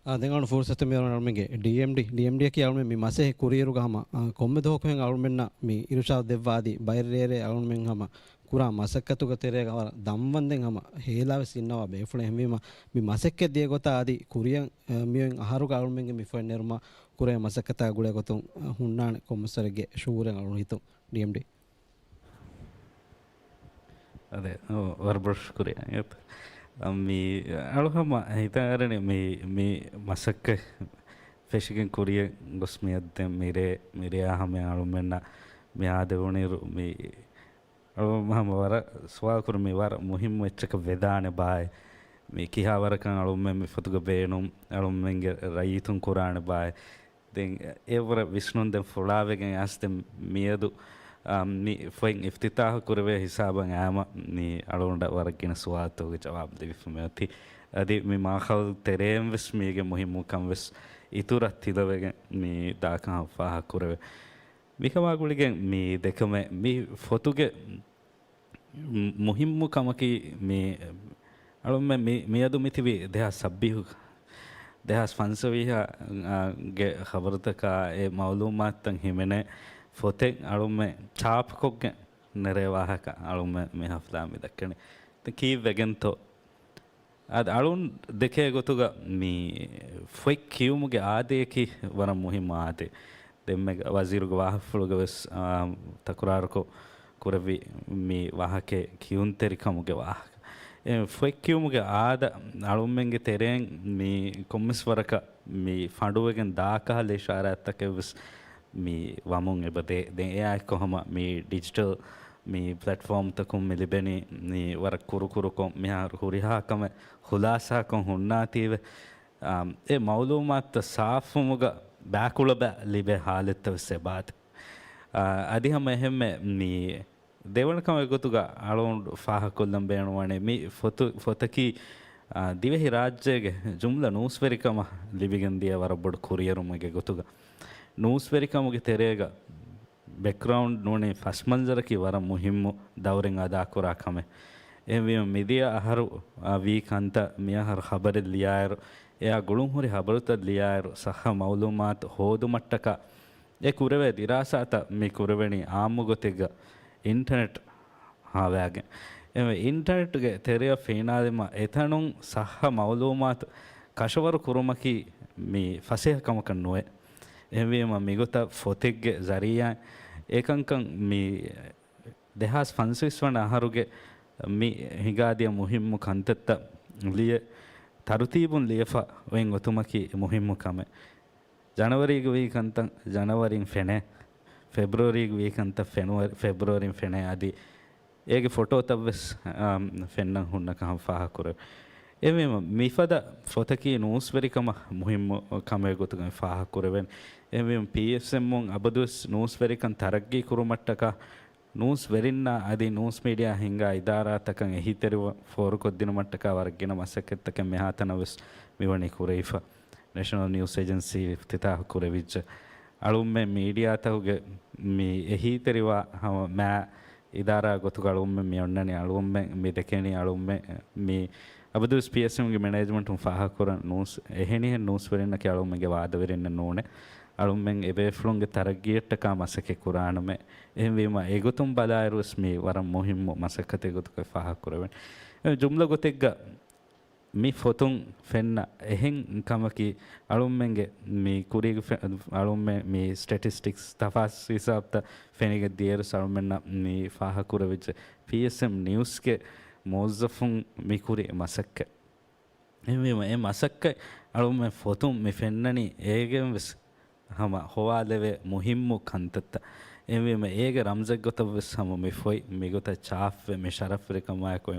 އާ، ދެން އަޅުގަނޑު ފުރުސަތު މިއޮންނަނީ އަޅުމެންގެ ޑީއެމްޑީ، ޑީއެމްޑީއަކީ އަޅުމެން މި މަސައްކަތް ކުރިއިރުގަ ހަމަ، އާ، ކޮންމެ ދުވަހަކު ހެން އަޅުމެންނަށް މި އިރުޝާދު ދެއްވާ އަދި ބައެއް ރޭރޭ އަޅުމެން ހަމަ ކުރާ މަސައްކަތުގެ ތެރޭގަ ވަރަށް ދަންވަންދެން ހަމަ ހޭލާވެސް އިންނަވާ ބޭފުޅެއް. އެހެންވީމަ މި މަސައްކަތް ދިޔަ ގޮތާ އަދި ކުރިއަށް، އާ، މިއޮތް އަހަރުގަ އަޅުމެންގެ މި ފޮތް ނެރުމަށް ކުރެވޭ މަސައްކަތާ ގުޅޭ ގޮތުން، އާ، ހުންނާނެ ކޮންމެސް ވަރެއްގެ ޝުކުރެއް އަޅުގަނޑު ހިތުން. ޑީއެމްޑީ. އަދެ، އޮ، ވަރަށް ބޮޑަށް ޝުކުރިއްޔާ. އަ، މި އަޅު ހަމަ ހިތަށް އަރަނީ މި، މި މަސައްކަތް ފެށިގެން ކުރިއަށް ގޮސް މިއަދު ދެން މިރޭ، މިރޭ ހަމަ އަޅުމެންނަށް މި އާދެވުނުއިރު މި އަޅު ހަމަ ވަރަށް ސުވާލު ކުރި މި ވަރަށް މުހިއްމު އެއްޗަކަށް ވެދާނެ ބާއޭ. މި ކިހާ ވަރަކަށް އަޅުމެން މި ފޮތުގެ ބޭނުން އަޅުމެންގެ ރައްޔިތުން ކުރާނެ ބާއޭ. ދެން އެވަރަށް ވިސްނުން ދެން ފުޅާވެގެން އައިސް ދެން މިއަދު، އާ، މި ފޮތް އިފްތިތާހު ކުރެވޭ ހިސާބަށް އައިމަ މި އަޅުގަނޑަށް ވަރަށް ގިނަ ސުވާލުތަކުގެ ޖަވާބު ލިބިފަ މިއޮތީ. އަދި މި މާހައުލު ތެރޭން ވެސް މީގެ މުހިއްމުކަން ވެސް އިތުރަށް ތިލަވެގެން މި ދާކަހަ ފާހަގަ ކުރެވޭ. މިކަމާ ގުޅިގެން މި ދެކަމެއް މި ފޮތުގެ މު-، މުހިއްމު ކަމަކީ މި އަޅުމެން މި، މިއަދު މިތިބީ ދެހާސް ސައްބީސް، ދެހާސް ފަންސަވީހަށް، އާ، ގެ ޚަބަރުތަކާ އެ މައުލޫމާތުތައް ހިމެނޭ ފޮތެއް އަޅުމެން ޗާޕްކޮށްގެން ނެރޭ ވާހަކަ އަޅުމެން މި ހަފްތާ މި ދައްކަނީ. ދެން ކީއްވެގެންތޯ؟ އަދި އަޅުން ދެކޭ ގޮތުގަ މި ފޮތް ކިޔުމުގެ އާދަޔަކީ ވަރަށް މުހިއްމު އާދައެއް. އެންމެ ވަޒީރުގެ ވާހަކަފުޅުގަ ވެސް، އާ، ތަކުރާރުކޮށް ކުރެއްވި މި ވާހަކައެއް ކިޔުންތެރިކަމުގެ ވާހަކަ. އެ ފޮތް ކިޔުމުގެ އާދަ އަޅުމެންގެ ތެރެއިން މި ކޮންމެސް ވަރަކަށް މި ފަނޑުވެގެން ދާކަހަލަ އިޝާރާތްތަކެއް ވެސް މި ވަމުން އެބަ ދޭ. ދެން އެއާއެއްކޮށް ހަމަ މި ޑިޖިޓަލް މި ޕްލެޓްފޯމްތަކުން މި ލިބެނީ މި ވަރަށް ކުރުކުރުކޮށް މިހާރު ހުރިހާ ކަމެއް ޚުލާސާކޮށް ހުންނާތީވެ. އާ، އެ މައުލޫމާތުތައް ސާފުވުމުގަ ބާކުޅަބައި ލިބޭ ހާލަތްތައް ވެސް އެބާދެ. އާ، އަދި ހަމަ އެހެންމެ މި ދެވަނަ ކަމެއް ގޮތުގަ އަޅުގަނޑު ފާހަގަކޮށްލަން ބޭނުންވަނީ މި ފޮތު-، ފޮތަކީ، އާ، ދިވެހި ރާއްޖޭގެ ޖުމްލަ ނޫސްވެރިކަމަށް ލިބިގެންދިޔަ ވަރަށް ބޮޑު ކުރިއެރުމެއްގެ ގޮތުގަ. ނޫސްވެރިކަމުގެ ތެރޭގަ ބެކްގްރައުންޑް ނޫނީ ފަސްމަންޒަރަކީ ވަރަށް މުހިއްމު ދައުރެއް އަދާކުރާ ކަމެއް. އެހެންވީމަ މިދިޔަ އަހަރު، އާ، ވީ ކަންތައް މިއަހަރު ޚަބަރެއް ލިޔާއިރު، އެއާ ގުޅުންހުރި ޚަބަރުތައް ލިޔާއިރު ޞައްޙަ މައުލޫމާތު ހޯދުމަށްޓަކާ އެ ކުރެވޭ ދިރާސާތައް މި ކުރެވެނީ އާއްމު ގޮތެއްގަ އިންޓަނެޓް ހާވާގެން. އެ އިންޓަނެޓްގެ ތެރެއަށް ފެނިދިނުމަށް އެތަނުން ޞައްޙަ މައުލޫމާތު ކަށަވަރު ކުރުމަކީ މި ފަސޭހަ ކަމަކަށް ނުވޭ. އެހެންވީމަ މިގޮތަށް ފޮތެއްގެ ޒަރީއާއިން އެކަންކަން މި ދެހާސް ފަންސަވީސް ވަނަ އަހަރުގެ މި ހިނގާދިޔަ މުހިއްމު ކަންތައްތައް ލިޔެ، ތަރުތީބުން ލިޔެފަ އޮތް އޮތުމަކީ މުހިއްމު ކަމެއް. ޖަނަވަރީގެ ވީ ކަންތައް ޖަނަވަރީން ފެނޭ، ފެބްރުއަރީގެ ވީ ކަންތައް ފެނުވަރި-، ފެބްރުއަރީން ފެނޭ އަދި އޭގެ ފޮޓޯތައް ވެސް، އާ، ފެންނަން ހުންނަ ކަހަން ފާހަގަކުރެވޭ. އެހެންވީމަ، މިފަދަ ފޮތަކީ ނޫސްވެރިކަމަށް މުހިއްމު ކަމެއް ގޮތުގައި ފާހަގަކުރެވެން. އެހެންވީމަ، ޕީއެސްއެމުން އަބަދުވެސް ނޫސްވެރިކަން ތަރައްގީ ކުރުމަށްޓަކާ، ނޫސްވެރިންނާ އަދި ނޫސް މީޑިއާ ހިންގާ އިދާރާތަކަށް އެހީތެރިވަން ފޯރުކޮށްދިނުމަށްޓަކާ ވަރަށް ގިނަ މަސައްކަތްތަކެއް މިހާތަނަށް ވެސް މިވަނީ ކުރެވިފަ. ނެޝަނަލް ނިއުސް އޭޖެންސީ އިފްތިތާޙު ކުރެވިއްޖެ. އަޅުގަނޑުމެން މީޑިއާތަކުގެ މި އެހީތެރިވާ ހަމަ މާ އިދާރާ ގޮތުގަ އަޅުގަނޑުމެން މި އޮންނަނީ. އަޅުގަނޑުމެން މި ދެކެނީ އަޅުގަނޑުމެން މި އަބަދުވެސް ޕީއެސްއެމްގެ މެނޭޖްމަންޓުން ފާހަގަކުރަން ނޫސް، އެހެނިހެން ނޫސްވެރިންނަކީ އަޅުގަނޑުމެންގެ ވާދަވެރިންނެއް ނޫނޭ. އަޅުގަނޑުމެން އެބޭފުޅުންގެ ތަރައްގީއަށްޓަކާ މަސައްކަތް ކުރާނަމޭ. އެހެންވީމަ، އެގޮތުން ބަލާއިރުވެސް މީ ވަރަށް މުހިއްމު މަސައްކަތެއް ގޮތުގައި ފާހަގަކުރެވެން. އެ ޖުމްލަ ގޮތެއްގަ މި ފޮތުން ފެންނަ އެހެން ކަމަކީ، އަޅުމެންގެ މި ކުރީގެ ފެ-، އަޅުމެން މި ސްޓެޓިސްޓިކްސް ތަފާސް ހިސާބުތައް ފެނިގެން ދިޔައިރުސް އަޅުމެންނަށް މި ފާހަގަކުރެވިއްޖެ ޕީއެސްއެމް ނިއުސްގެ މުވައްޒަފުން މި ކުރި މަސައްކަތް. އެހެންވީމަ، އެ މަސައްކަތް އަޅުމެން ފޮތުން މި ފެންނަނީ އޭގެން ވެސް ހަމަ ހޮވާލެވޭ މުހިއްމު ކަންތައްތައް. އެހެންވީމަ، އޭގެ ރަމްޒެއްގޮތަށް ވެސް ހަމަ މި ފޮތް މިގޮތަށް ޗާޕްވެ، މި ޝަރަފްވެރިކަމާއެކު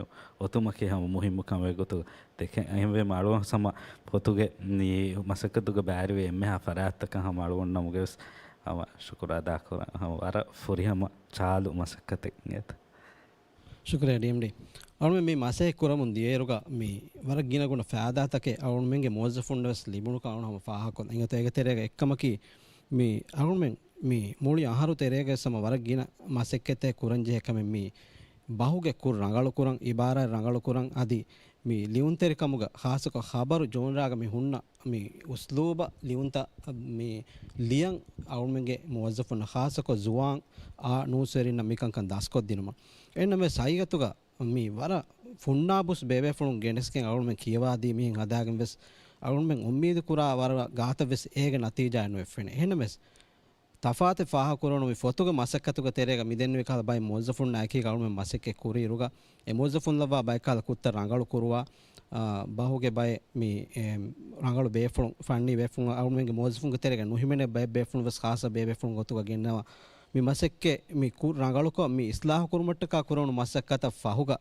އޮތުމަކީ ހަމަ މުހިއްމު ކަމެއް ގޮތުގަ ދެކެން. އެހެންވީމަ، އަޅުގަނޑު ހަމަ ފޮތުގެ މި މަސައްކަތުގަ ބައިވެރިވި އެންމެހާ ފަރާތްތަކަށް ހަމަ އަޅުގަނޑު ނަމުގައި ވެސް ހަމަ ޝުކުރު އަދާކުރަން. ހަމަ ވަރަށް ފުރިހަމަ ޗާލު މަސައްކަތެއް އިނގޭތަ؟ ޝުކުރިއްޔާ ޑީއެމްޑީ. އަޅުމެން މި މަސައްކަތް ކުރަމުން ދިޔައިރުގަ މި ވަރަށް ގިނަ ގުނަ ފައިދާތަކެއް އަޅުމެންގެ މުވައްޒަފުންނަށް ވެސް ލިބުނުކަން އަޅުގަނޑު ހަމަ ފާހަގަކޮށްލަން. އެގޮތަށް އޭގެ ތެރޭގަ އެއްކަމަކީ، މި އަޅުމެން މި މުޅި އަހަރު ތެރޭގަ ވެސް ހަމަ ވަރަށް ގިނަ މަސައްކަތެއް ކުރަންޖެހޭ ކަމެއް މި ބަހުގެ ކުށް ރަނގަޅުކުރަން، އިބާރާތް ރަނގަޅުކުރަން، އަދި މި ލިޔުންތެރިކަމުގަ ޚާއްޞަކޮށް ޚަބަރު ޖޯންރާގަ މި ހުންނަ މި އުސްލޫބަށް ލިޔުންތައް މި ލިޔަން އަޅުމެންގެ މުވައްޒަފުންނަށް ޚާއްޞަކޮށް ޒުވާން އާ ނޫސްވެރިންނަށް މިކަންކަން ދަސްކޮށްދިނުމަށް. އެހެންނަމަވެސް ހަގީގަތުގަ މި ވަރަށް ފުންނާބުސް ބޭބޭފުޅުން ގެނެސްގެން އަޅުމެން ކިޔަވާދީ މިހެން ހަދާގެން ވެސް އަޅުމެން އުއްމީދު ކުރާ ވަރަށް ގާތަށް ވެސް އޭގެ ނަތީޖާއެއް ނުއެއް ފެނޭ. އެހެންނަމަވެސް ތަފާތު ފާހަގަކުރަން މި ފޮތުގެ މަސައްކަތުގެ ތެރޭގަ މިދެންނެވި ކަހަލަ ބައެއް މުވައްޒަފުންނާ އެކީގަ އަޅުމެން މަސައްކަތް ކުރިއިރުގަ އެ މުވައްޒަފުން ލައްވާ ބައެއް ކަހަލަ ކުށްތައް ރަނގަޅު ކުރުވާ، އާ، ބަހުގެ ބައެއް މި، އެ، ރަނގަޅު ބޭފުޅުން، ފަންނީ ބޭފުޅުން އަޅުމެންގެ މުވައްޒަފުންގެ ތެރޭގަ ނުހިމެނޭ ބައެއް ބޭފުޅުން ވެސް ޚާއްޞަ ބޭބޭފުޅުން ގޮތުގަ ގެންނަވާ. މި މަސައްކަތް މި ކުށް ރަނގަޅުކޮށް، މި އިސްލާހު ކުރުމަށްޓަކާ ކުރެވުނު މަސައްކަތަށް ފަހުގަ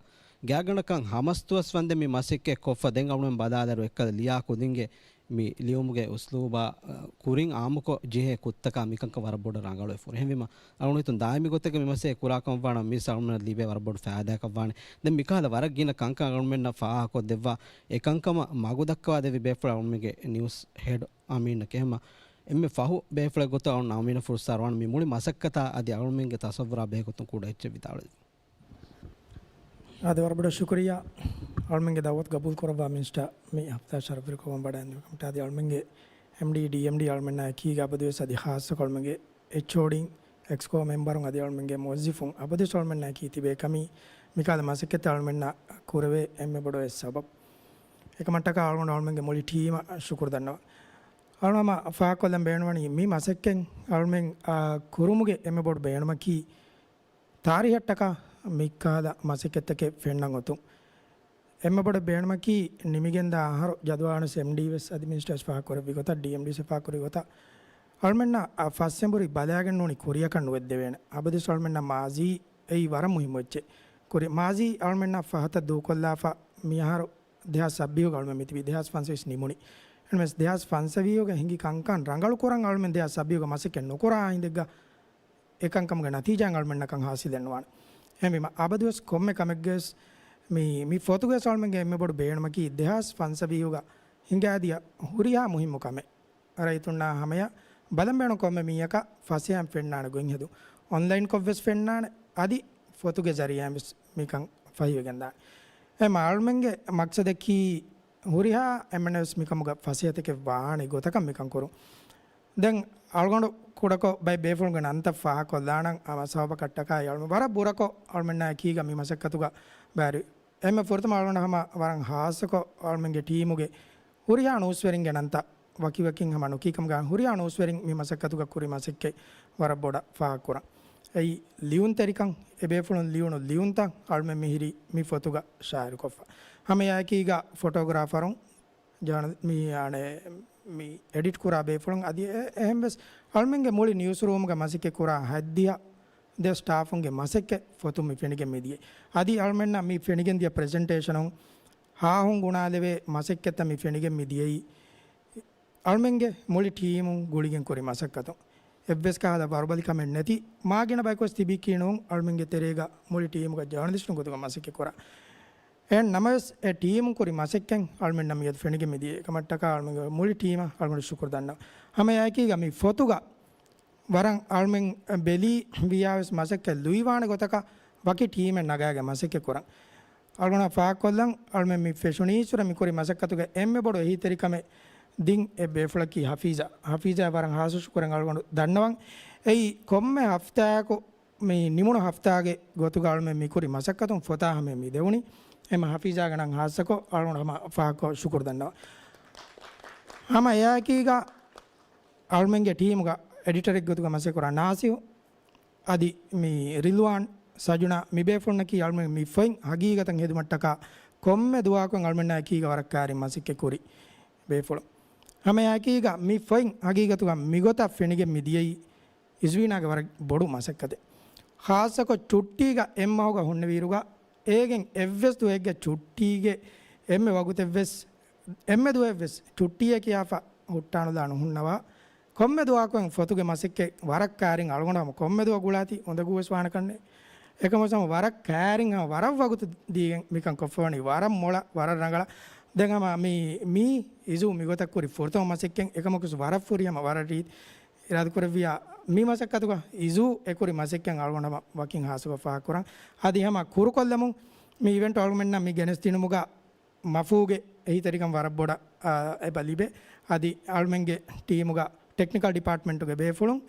ގާތްގަނޑަކަށް ހަމަސްދުވަސް ވަންދެން މި މަސައްކަތް ކޮށްފަ ދެން އަޅުމެން ބަލާލިއިރު އެއްކަލަ ލިޔާ ކުދިންގެ މި ލިޔުމުގެ އުސްލޫބާ، އަ، ކުރިން އާއްމުކޮށް ޖެހޭ ކުށްތަކާ މިކަންކަން ވަރަށް ބޮޑަށް ރަނގަޅުވެފަ ހުރި. އެހެންވީމަ، އަޅުގަނޑު ހިތުން ދާއިމީ ގޮތެއްގަ މި މަސައްކަތް ކުރާކަމަށްވާނަމަ މިސް އަޅުގަނޑަށް ލިބޭ ވަރަށް ބޮޑު ފައިދާއަކަށްވާނެ. ދެން މިކަހަލަ ވަރަށް ގިނަ ކަންކަން އަޅުމެންނަށް ފާހަގަކޮށްދެއްވާ، އެ ކަންކަމަށް މަގުދައްކަވާދެއްވި ބޭފުޅާ އަޅުމެންގެ ނިއުސް ހެޑް އަމީނަކީ. އެހެންމަ އެންމެ ފަހު ބޭފުޅެއް ގޮތަށް އަޅުގަނޑު އަމީނަށް ފުރުސާ އަރުވާނެ މި މުޅި މަސައްކަތާ އަދި އަޅުމެންގެ ތަސައްވުރާ ބެހޭގޮތުން ކުޑަ އެއްޗެއް ވިދާޅުވެ. އާދެ، ވަރަށް ބޮޑަށް ޝުކުރިއްޔާ. އަޅުމެންގެ ދައުވަތު ގަބޫލު ކުރައްވާ މިނިސްޓަރ މި ހަފްތާ ޝަރަފްވެރިކޮށް ވަޑައިގެންދެވި ކަމަށް. އަދި އަޅުމެންގެ އެމްޑީ، ޑީއެމްޑީ އަޅުމެންނާ އެކީގަ އަބަދުވެސް އަދި ޚާއްޞަކޮށް އަޅުމެންގެ އެޗްއޯޑީން، އެކްސްކޯ މެމްބަރުން އަދި އަޅުމެންގެ މުވައްޒިފުން އަބަދުވެސް އަޅުމެންނާ އެކީ ތިބޭ ކަމީ މިކަހަލަ މަސައްކަތް އަޅުމެންނާ ކުރެވޭ އެންމެ ބޮޑު އެއް ސަބަބު. އެކަމަށްޓަކާ އަޅުގަނޑު އަޅުމެންގެ މުޅި ޓީމަށް ޝުކުރު ދަންނަވަން. އަޅުގަނޑު ފާހަގަކޮށްލަން ބޭނުންވަނީ މި މަސައްކަތް އަޅުމެން، އާ، ކުރުމުގެ އެންމެ ބޮޑު ބޭނުމަކީ ތާރީހަށްޓަކާ މިކަހަލަ މަސައްކަތްތަކެއް ފެންނަން އޮތުން. އެންމެ ބޮޑު ބޭނުމަކީ ނިމިގެންދާ އަހަރު ޖަދުވާނުސް އެމްޑީ ވެސް އަދި މިނިސްޓަރ ވެސް ފާހަގަކުރެއްވި ގޮތަށް، ޑީއެމްޑީސް ފާހަގަކުރި ގޮތަށް އަޅުމެންނަށް އަ، ފަސްއެނބުރި ބަލާގެން ނޫނީ ކުރިއަކަށް ނުވެއްދެވޭނެ. އަބަދުވެސް އަޅުމެންނަށް މާޒީ އެއީ ވަރަށް މުހިއްމު އެއްޗެއް. ކުރި މާޒީ އަޅުމެންނަށް ފަހަތަށް ދޫކޮށްލާފަ މިއަހަރު ދެހާސް ސައްބީހުގަ އަޅުމެން މިތިބީ ދެހާސް ފަންސަވީސް ނިމުނީ. އެންމެސް ދެހާސް ފަންސަވީހުގަ ހިނގި ކަންކަން ރަނގަޅު ކުރަން އަޅުމެން ދެހާސް ސައްބީހުގަ މަސައްކަތް ނުކުރާ ހިނދެއްގަ އެކަންކަމުގެ ނަތީޖާއެއް އަޅުމެންނަކަށް ހާސިލެއް ނުވާނެ. އެހެންވީމަ، އަބަދުވެސް ކޮންމެ ކަމެއްގަވެސް މި، މި ފޮތުގަވެސް އަޅުމެންގެ އެންމެ ބޮޑު ބޭނުމަކީ ދެހާސް ފަންސަވީހުގަ ހިނގާދިޔަ ހުރިހާ މުހިއްމު ކަމެއް. ރައްޔިތުންނާ ހަމަޔަށް ބަލަން ބޭނުން ކޮންމެ މީހަކަށް ފަސޭހައިން ފެންނާނެ ގޮތް ހެދުން. އޮންލައިންކޮށްވެސް ފެންނާނެ، އަދި ފޮތުގެ ޒަރީއާއިންވެސް މިކަން ފަހިވެގެންދާނެ. އެ އަޅުމެންގެ މަޤްޞަދަކީ ހުރިހާ އެންމެންވެސް މިކަމުގަ ފަސޭހަތަކެއް ވާނެ ގޮތަކަށް މިކަން ކުރުން. ދެން އަޅުގަނޑު ކުޑަކޮށް ބައެއް ބޭފުޅުންގެ ނަންތައް ފާހަގަކޮށްލާނަން. އާ، ސަބަބަކަށްޓަކާ އަޅުމެން ވަރަށް ބުރަކޮށް އަޅުމެންނާ އެކީގަ މި މަސައްކަތުގަ ބައިވެރި. އެންމެ ފުރަތަމަ އަޅުގަނޑު ހަމަ ވަރަށް ހާއްސަކޮށް އަޅުމެންގެ ޓީމުގެ ހުރިހާ ނޫސްވެރިންގެ ނަންތައް ވަކިވަކިން ހަމަ ނުކީކަމުގަ ހުރިހާ ނޫސްވެރިން މި މަސައްކަތުގަ ކުރި މަސައްކަތް ވަރަށް ބޮޑަށް ފާހަގަކުރަން. އެއީ ލިޔުންތެރިކަން، އެބޭފުޅުން ލިޔުނު ލިޔުންތައް އަޅުމެން މިހިރީ މި ފޮތުގަ ޝާއިރުކޮށްފަ. ހަމަ އެއާއެކީގަ ފޮޓޯގްރާފަރުން ޖާނަ-، މި، އަނެ، މި އެޑިޓް ކުރާ ބޭފުޅުން އަދި އެ-، އެހެންވެސް އަޅުމެންގެ މުޅި ނިއުސްރޫމްގަ މަސައްކަތް ކުރާ ހަތްދިހަ ދެ ސްޓާފުންގެ މަސައްކަތް ފޮތުން މި ފެނިގެން މިދިޔައީ. އަދި އަޅުމެންނަށް މި ފެނިގެންދިޔަ ޕްރެޒެންޓޭޝަނުން ހާހުން ގުނާލެވޭ މަސައްކަތްތައް މި ފެނިގެން މިދިޔައީ. އަޅުމެންގެ މުޅި ޓީމުން ގުޅިގެން ކުރި މަސައްކަތުން އެއްވެސް ކަހަލަ ވަރުބަލިކަމެއް ނެތި، މާ ގިނަ ބަޔަކުވެސް ތިބީކީ ނޫން، އަޅުމެންގެ ތެރޭގަ މުޅި ޓީމުގަ ޖާނަލިސްޓުން ގޮތުގަ މަސައްކަތް ކުރާ. އެހެން ނަމަވެސް، އެ ޓީމުން ކުރި މަސައްކަތް އަޅުމެންނަށް މިއަދު ފެނިގެން މިދިޔަ އެކަމަށްޓަކާ އަޅުމެންގެ މުޅި ޓީމަށް އަޅުގަނޑު ޝުކުރު ދަންނަވަން. ހަމަ އެއާއެކީގަ މި ފޮތުގަ ވަރަށް އަޅުމެން ބެލީ ވިޔާވެސް މަސައްކަތް ލުއިވާނެ ގޮތަކަށް ވަކި ޓީމެއް ނަގާގެން މަސައްކަތް ކުރަން. އަޅުގަނޑަށް ފާހަގަކޮށްލަން، އަޅުމެން މި ފެށުނީއްސުރެ މި ކުރި މަސައްކަތުގެ އެންމެ ބޮޑު އެހީތެރިކަމެއް ދިން އެއް ބޭފުޅަކީ ހަފީޒާ. ހަފީޒާ ވަރަށް ހާއްސަ ޝުކުރެއް އަޅުގަނޑު ދަންނަވަން. އެއީ ކޮންމެ ހަފްތާއަކު މި ނިމުނު ހަފްތާގެ ގޮތުގަ އަޅުމެން މި ކުރި މަސައްކަތުން ފޮތާ ހަމަޔަށް މި ދެވުނީ. އެމަ ހަފީޒާގެ ނަން ހާއްސަކޮށް އަޅުގަނޑު ހަމަ ފާހަގަކޮށް ޝުކުރު ދަންނަވަން. ހަމަ އެއާއެކީގަ އަޅުމެންގެ ޓީމުގަ އެޑިޓަރެއް ގޮތުގަ މަސައްކަތް ކުރާ ނާސިހު، އަދި މި ރިލްވާން، ސަޖުނާ، މި ބޭފުޅުންނަކީ އަޅުމެން މި ފޮތް ހަގީގަތަށް ހެދުމަށްޓަކާ ކޮންމެ ދުވަހަކުން އަޅުމެންނާ އެކީގަ ވަރަށް ކައިރިން މަސައްކަތް ކުރި ބޭފުޅުން. ހަމަ އެއާއެކީގަ މި ފޮތް ހަގީގަތުގަ މިގޮތަށް ފެނިގެން މި ދިޔައީ އިޒުވީނާގެ ވަރަށް ބޮޑު މަސައްކަތެއް. ޚާއްޞަކޮށް ޗުއްޓީގަ އެއްމަހުގަ ހުންނެވިއިރުގަ އޭގެން އެއްވެސް ދުވަހެއްގެ ޗުއްޓީގެ އެންމެ ވަގުތެއްވެސް، އެންމެ ދުވަހެއްވެސް ޗުއްޓީއޭ ކިޔާފަ ހުއްޓާނުލާ ނުހުންނަވާ. ކޮންމެ ދުވަހަކުން ފޮތުގެ މަސައްކަތް ވަރަށް ކައިރިން އަޅުގަނޑު ހަމަ ކޮންމެ ދުވަހަކު ގުޅާތީ އުނދަގޫވެސް ވާނެ ކަންނޭ. އެކަމަކު ހަމަ ވަރަށް ކައިރިން ހަމަ ވަރަށް ވަގުތު ދީގެން މިކަން ކޮށްފަވަނީ ވަރަށް މޮޅަށް ވަރަށް ރަނގަޅަށް. ދެން ހަމަ މި، މީ އިޒޫ މިގޮތަށް ކުރި ފުރަތަމަ މަސައްކަތް އެކަމަކު ވަރަށް ފުރިހަމަ ވަރަށް ރީތި އިރާދަކުރެއްވިޔާ މި މަސައްކަތުގަ އިޒޫ އެކުރި މަސައްކަތް އަޅުގަނޑު ހަމަ ވަކިން ހާއްސަކޮށް ފާހަގަކުރަން. އަދި ހަމަ ކުރުކޮށްލަމުން މި އިވެންޓް އަޅުގަނޑުމެންނަށް މި ގެނެސްދިނުމުގަ މަފޫގެ އެހީތެރިކަން ވަރަށް ބޮޑަށް، އާ، އެބަ ލިބޭ. އަދި އަޅުމެންގެ ޓީމުގަ ޓެކްނިކަލް ޑިޕާޓްމަންޓުގެ ބޭފުޅުން،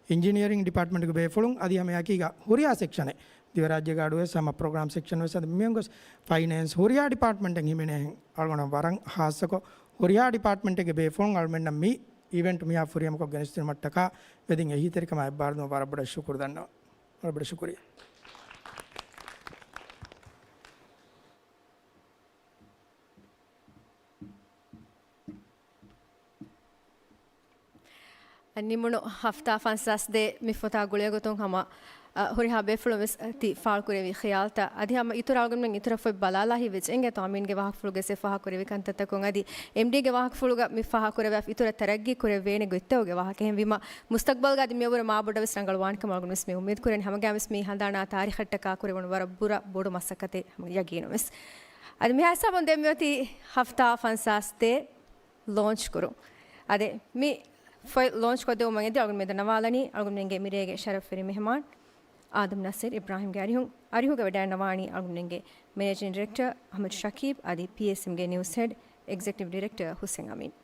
އިންޖިނިއަރިން ޑިޕާޓްމަންޓުގެ ބޭފުޅުން، އަދި ހަމައެކީގަ ހުރިހާ ސެކްޝަނެއް، ދިވެހިރާއްޖޭގަ އަޑުވެސް ހަމަ ޕްރޮގްރާމް ސެކްޝަން ވެސް އަދި މިހެން ގޮސް ފައިނޭންސް ހުރިހާ ޑިޕާޓްމަންޓެއް ހިމެނޭހެން އަޅުގަނޑު ވަރަށް ހާއްސަކޮށް ހުރިހާ ޑިޕާޓްމަންޓެއްގެ ބޭފުޅުން އަޅުމެންނަށް މި އިވެންޓް މިހާ ފުރިހަމަކޮށް ގެނެސްދިނުމަށްޓަކާ ވެދިން އެހީތެރިކަމާ އެއްބާރުލުމަށް ވަރަށް ބޮޑަށް ޝުކުރު ދަންނަވަން. ވަރަށް ބޮޑަށް ޝުކުރިއްޔާ. ނިމުނު ހަފްތާ ފަންސާސް ދޭ މި ފޮތާ ގުޅޭގޮތުން ހަމަ، އަ، ހުރިހާ ބޭފުޅުން ވެސް ތި ފާޅުކުރެއްވި ޚިޔާލްތައް އަދި ހަމަ އިތުރަށް އަޅުގަނޑުމެން އިތުރަށް ފޮތް ބަލާލާ ހިތްވެއްޖެ އިނގޭތޯ އަމީންގެ ވާހަކަފުޅުގައި ފާހަގަކުރެއްވި ކަންތައްތަކުން އަދި އެމްޑީގެ ވާހަކަފުޅުގަ މި ފާހަގަކުރެވޭ އިތުރަށް ތަރައްގީ ކުރެވޭނެ ގޮތްތަކުގެ ވާހަކަ. އެހެންވީމަ މުސްތަގްބަލްގަ އަދި މިއަށްވުރެ މާބޮޑަށް ވެސް ރަނގަޅުވާނެކަމަށް އަޅުގަނޑު ވެސް މި އުއްމީދު ކުރަނީ. ހަމަގައިމުވެސް މި ހަނދާނާ ތާރީޚަށްޓަކާ ކުރެވުނު ވަރަށް ބުރަ ބޮޑު މަސައްކަތެއް ހަމަ ޔަގީނުވެސް. އަދި މިހާ ހިސާބުން ދެން މިއޮތީ ހަފްތާ ފަންސާސް ދޭ ލޯންޗް ކުރުން. އަދި މި ފޮތް ލޯންޗް ކޮށްދެވުމަށް އެދި އަޅުގަނޑު މި ދަންނަވާލަނީ އަޅުގަނޑުމެންގެ މިރޭގެ ޝަރަފުވެރި މެހެމާން އާދަމް ނަސީރު އިބްރާހިމްގެ އަރިހުން. އަރިހުގަ ވެޑައިންނަވާނީ އަޅުގަނޑުމެންގެ މެނޭޖިން ޑިރެކްޓަރ އަޙްމަދު ޝަކީބް އަދި ޕީއެސްއެމްގެ ނިއުސް ހެޑް އެގްޒެކެޓިވް ޑިރެކްޓަރ ހުސެން އަމީން.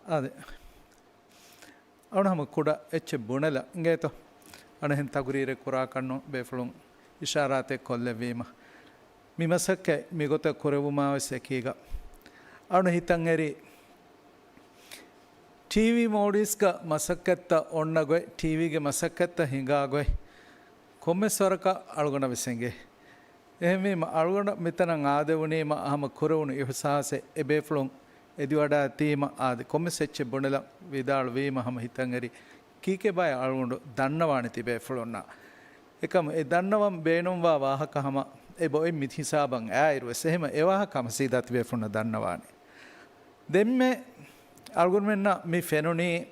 އާދެ. އަޅު ހަމަ ކުޑަ އެއްޗެއް ބުނެލަ އިނގޭތޯ. އަނެހެން ތަގުރީރެއް ކުރާކަށްނު ބޭފުޅުން އިޝާރާތެއް ކޮށްލެއްވީމަ. މި މަސައްކަތް މިގޮތަށް ކުރެވުމާވެސް އެކީގަ އަޅު ހިތަށް އެރީ، ޓީވީ މޯލްޑިވްސްގަ މަސައްކަތްތައް އޮންނަ ގޮތް، ޓީވީގެ މަސައްކަތްތައް ހިނގާ ގޮތް، ކޮންމެސް ވަރަކަށް އަޅުގަނޑަށް ވެސް އެނގޭ. އެހެންވީމަ، އަޅުގަނޑަށް މިތަނަށް އާދެވުނީމަ، ހަމަ ކުރެވުނު އިހުސާސެއް އެބޭފުޅުން އެދިވަޑާތީމަ، އާދެ، ކޮންމެސް އެއްޗެއް ބުނެލަ ވިދާޅުވީމަ، ހަމަ ހިތަށް އެރީ، ކީކޭ ބައެއް އަޅުގަނޑު ދަންނަވާނެ ތިބޭފުޅުންނަށް. އެކަމު އެ ދަންނަވަން ބޭނުންވާ ވާހަކަ ހަމަ އެބައޮތް މި ހިސާބަށް އައިއިރުވެސް، އެހެމަ އެ ވާހަކަ ހަމަ ސީދާ ތިބޭފުޅުންނަށް ދަންނަވާނެ. ދެންމެ އަޅުގަނޑުމެންނަށް މި ފެނުނީ،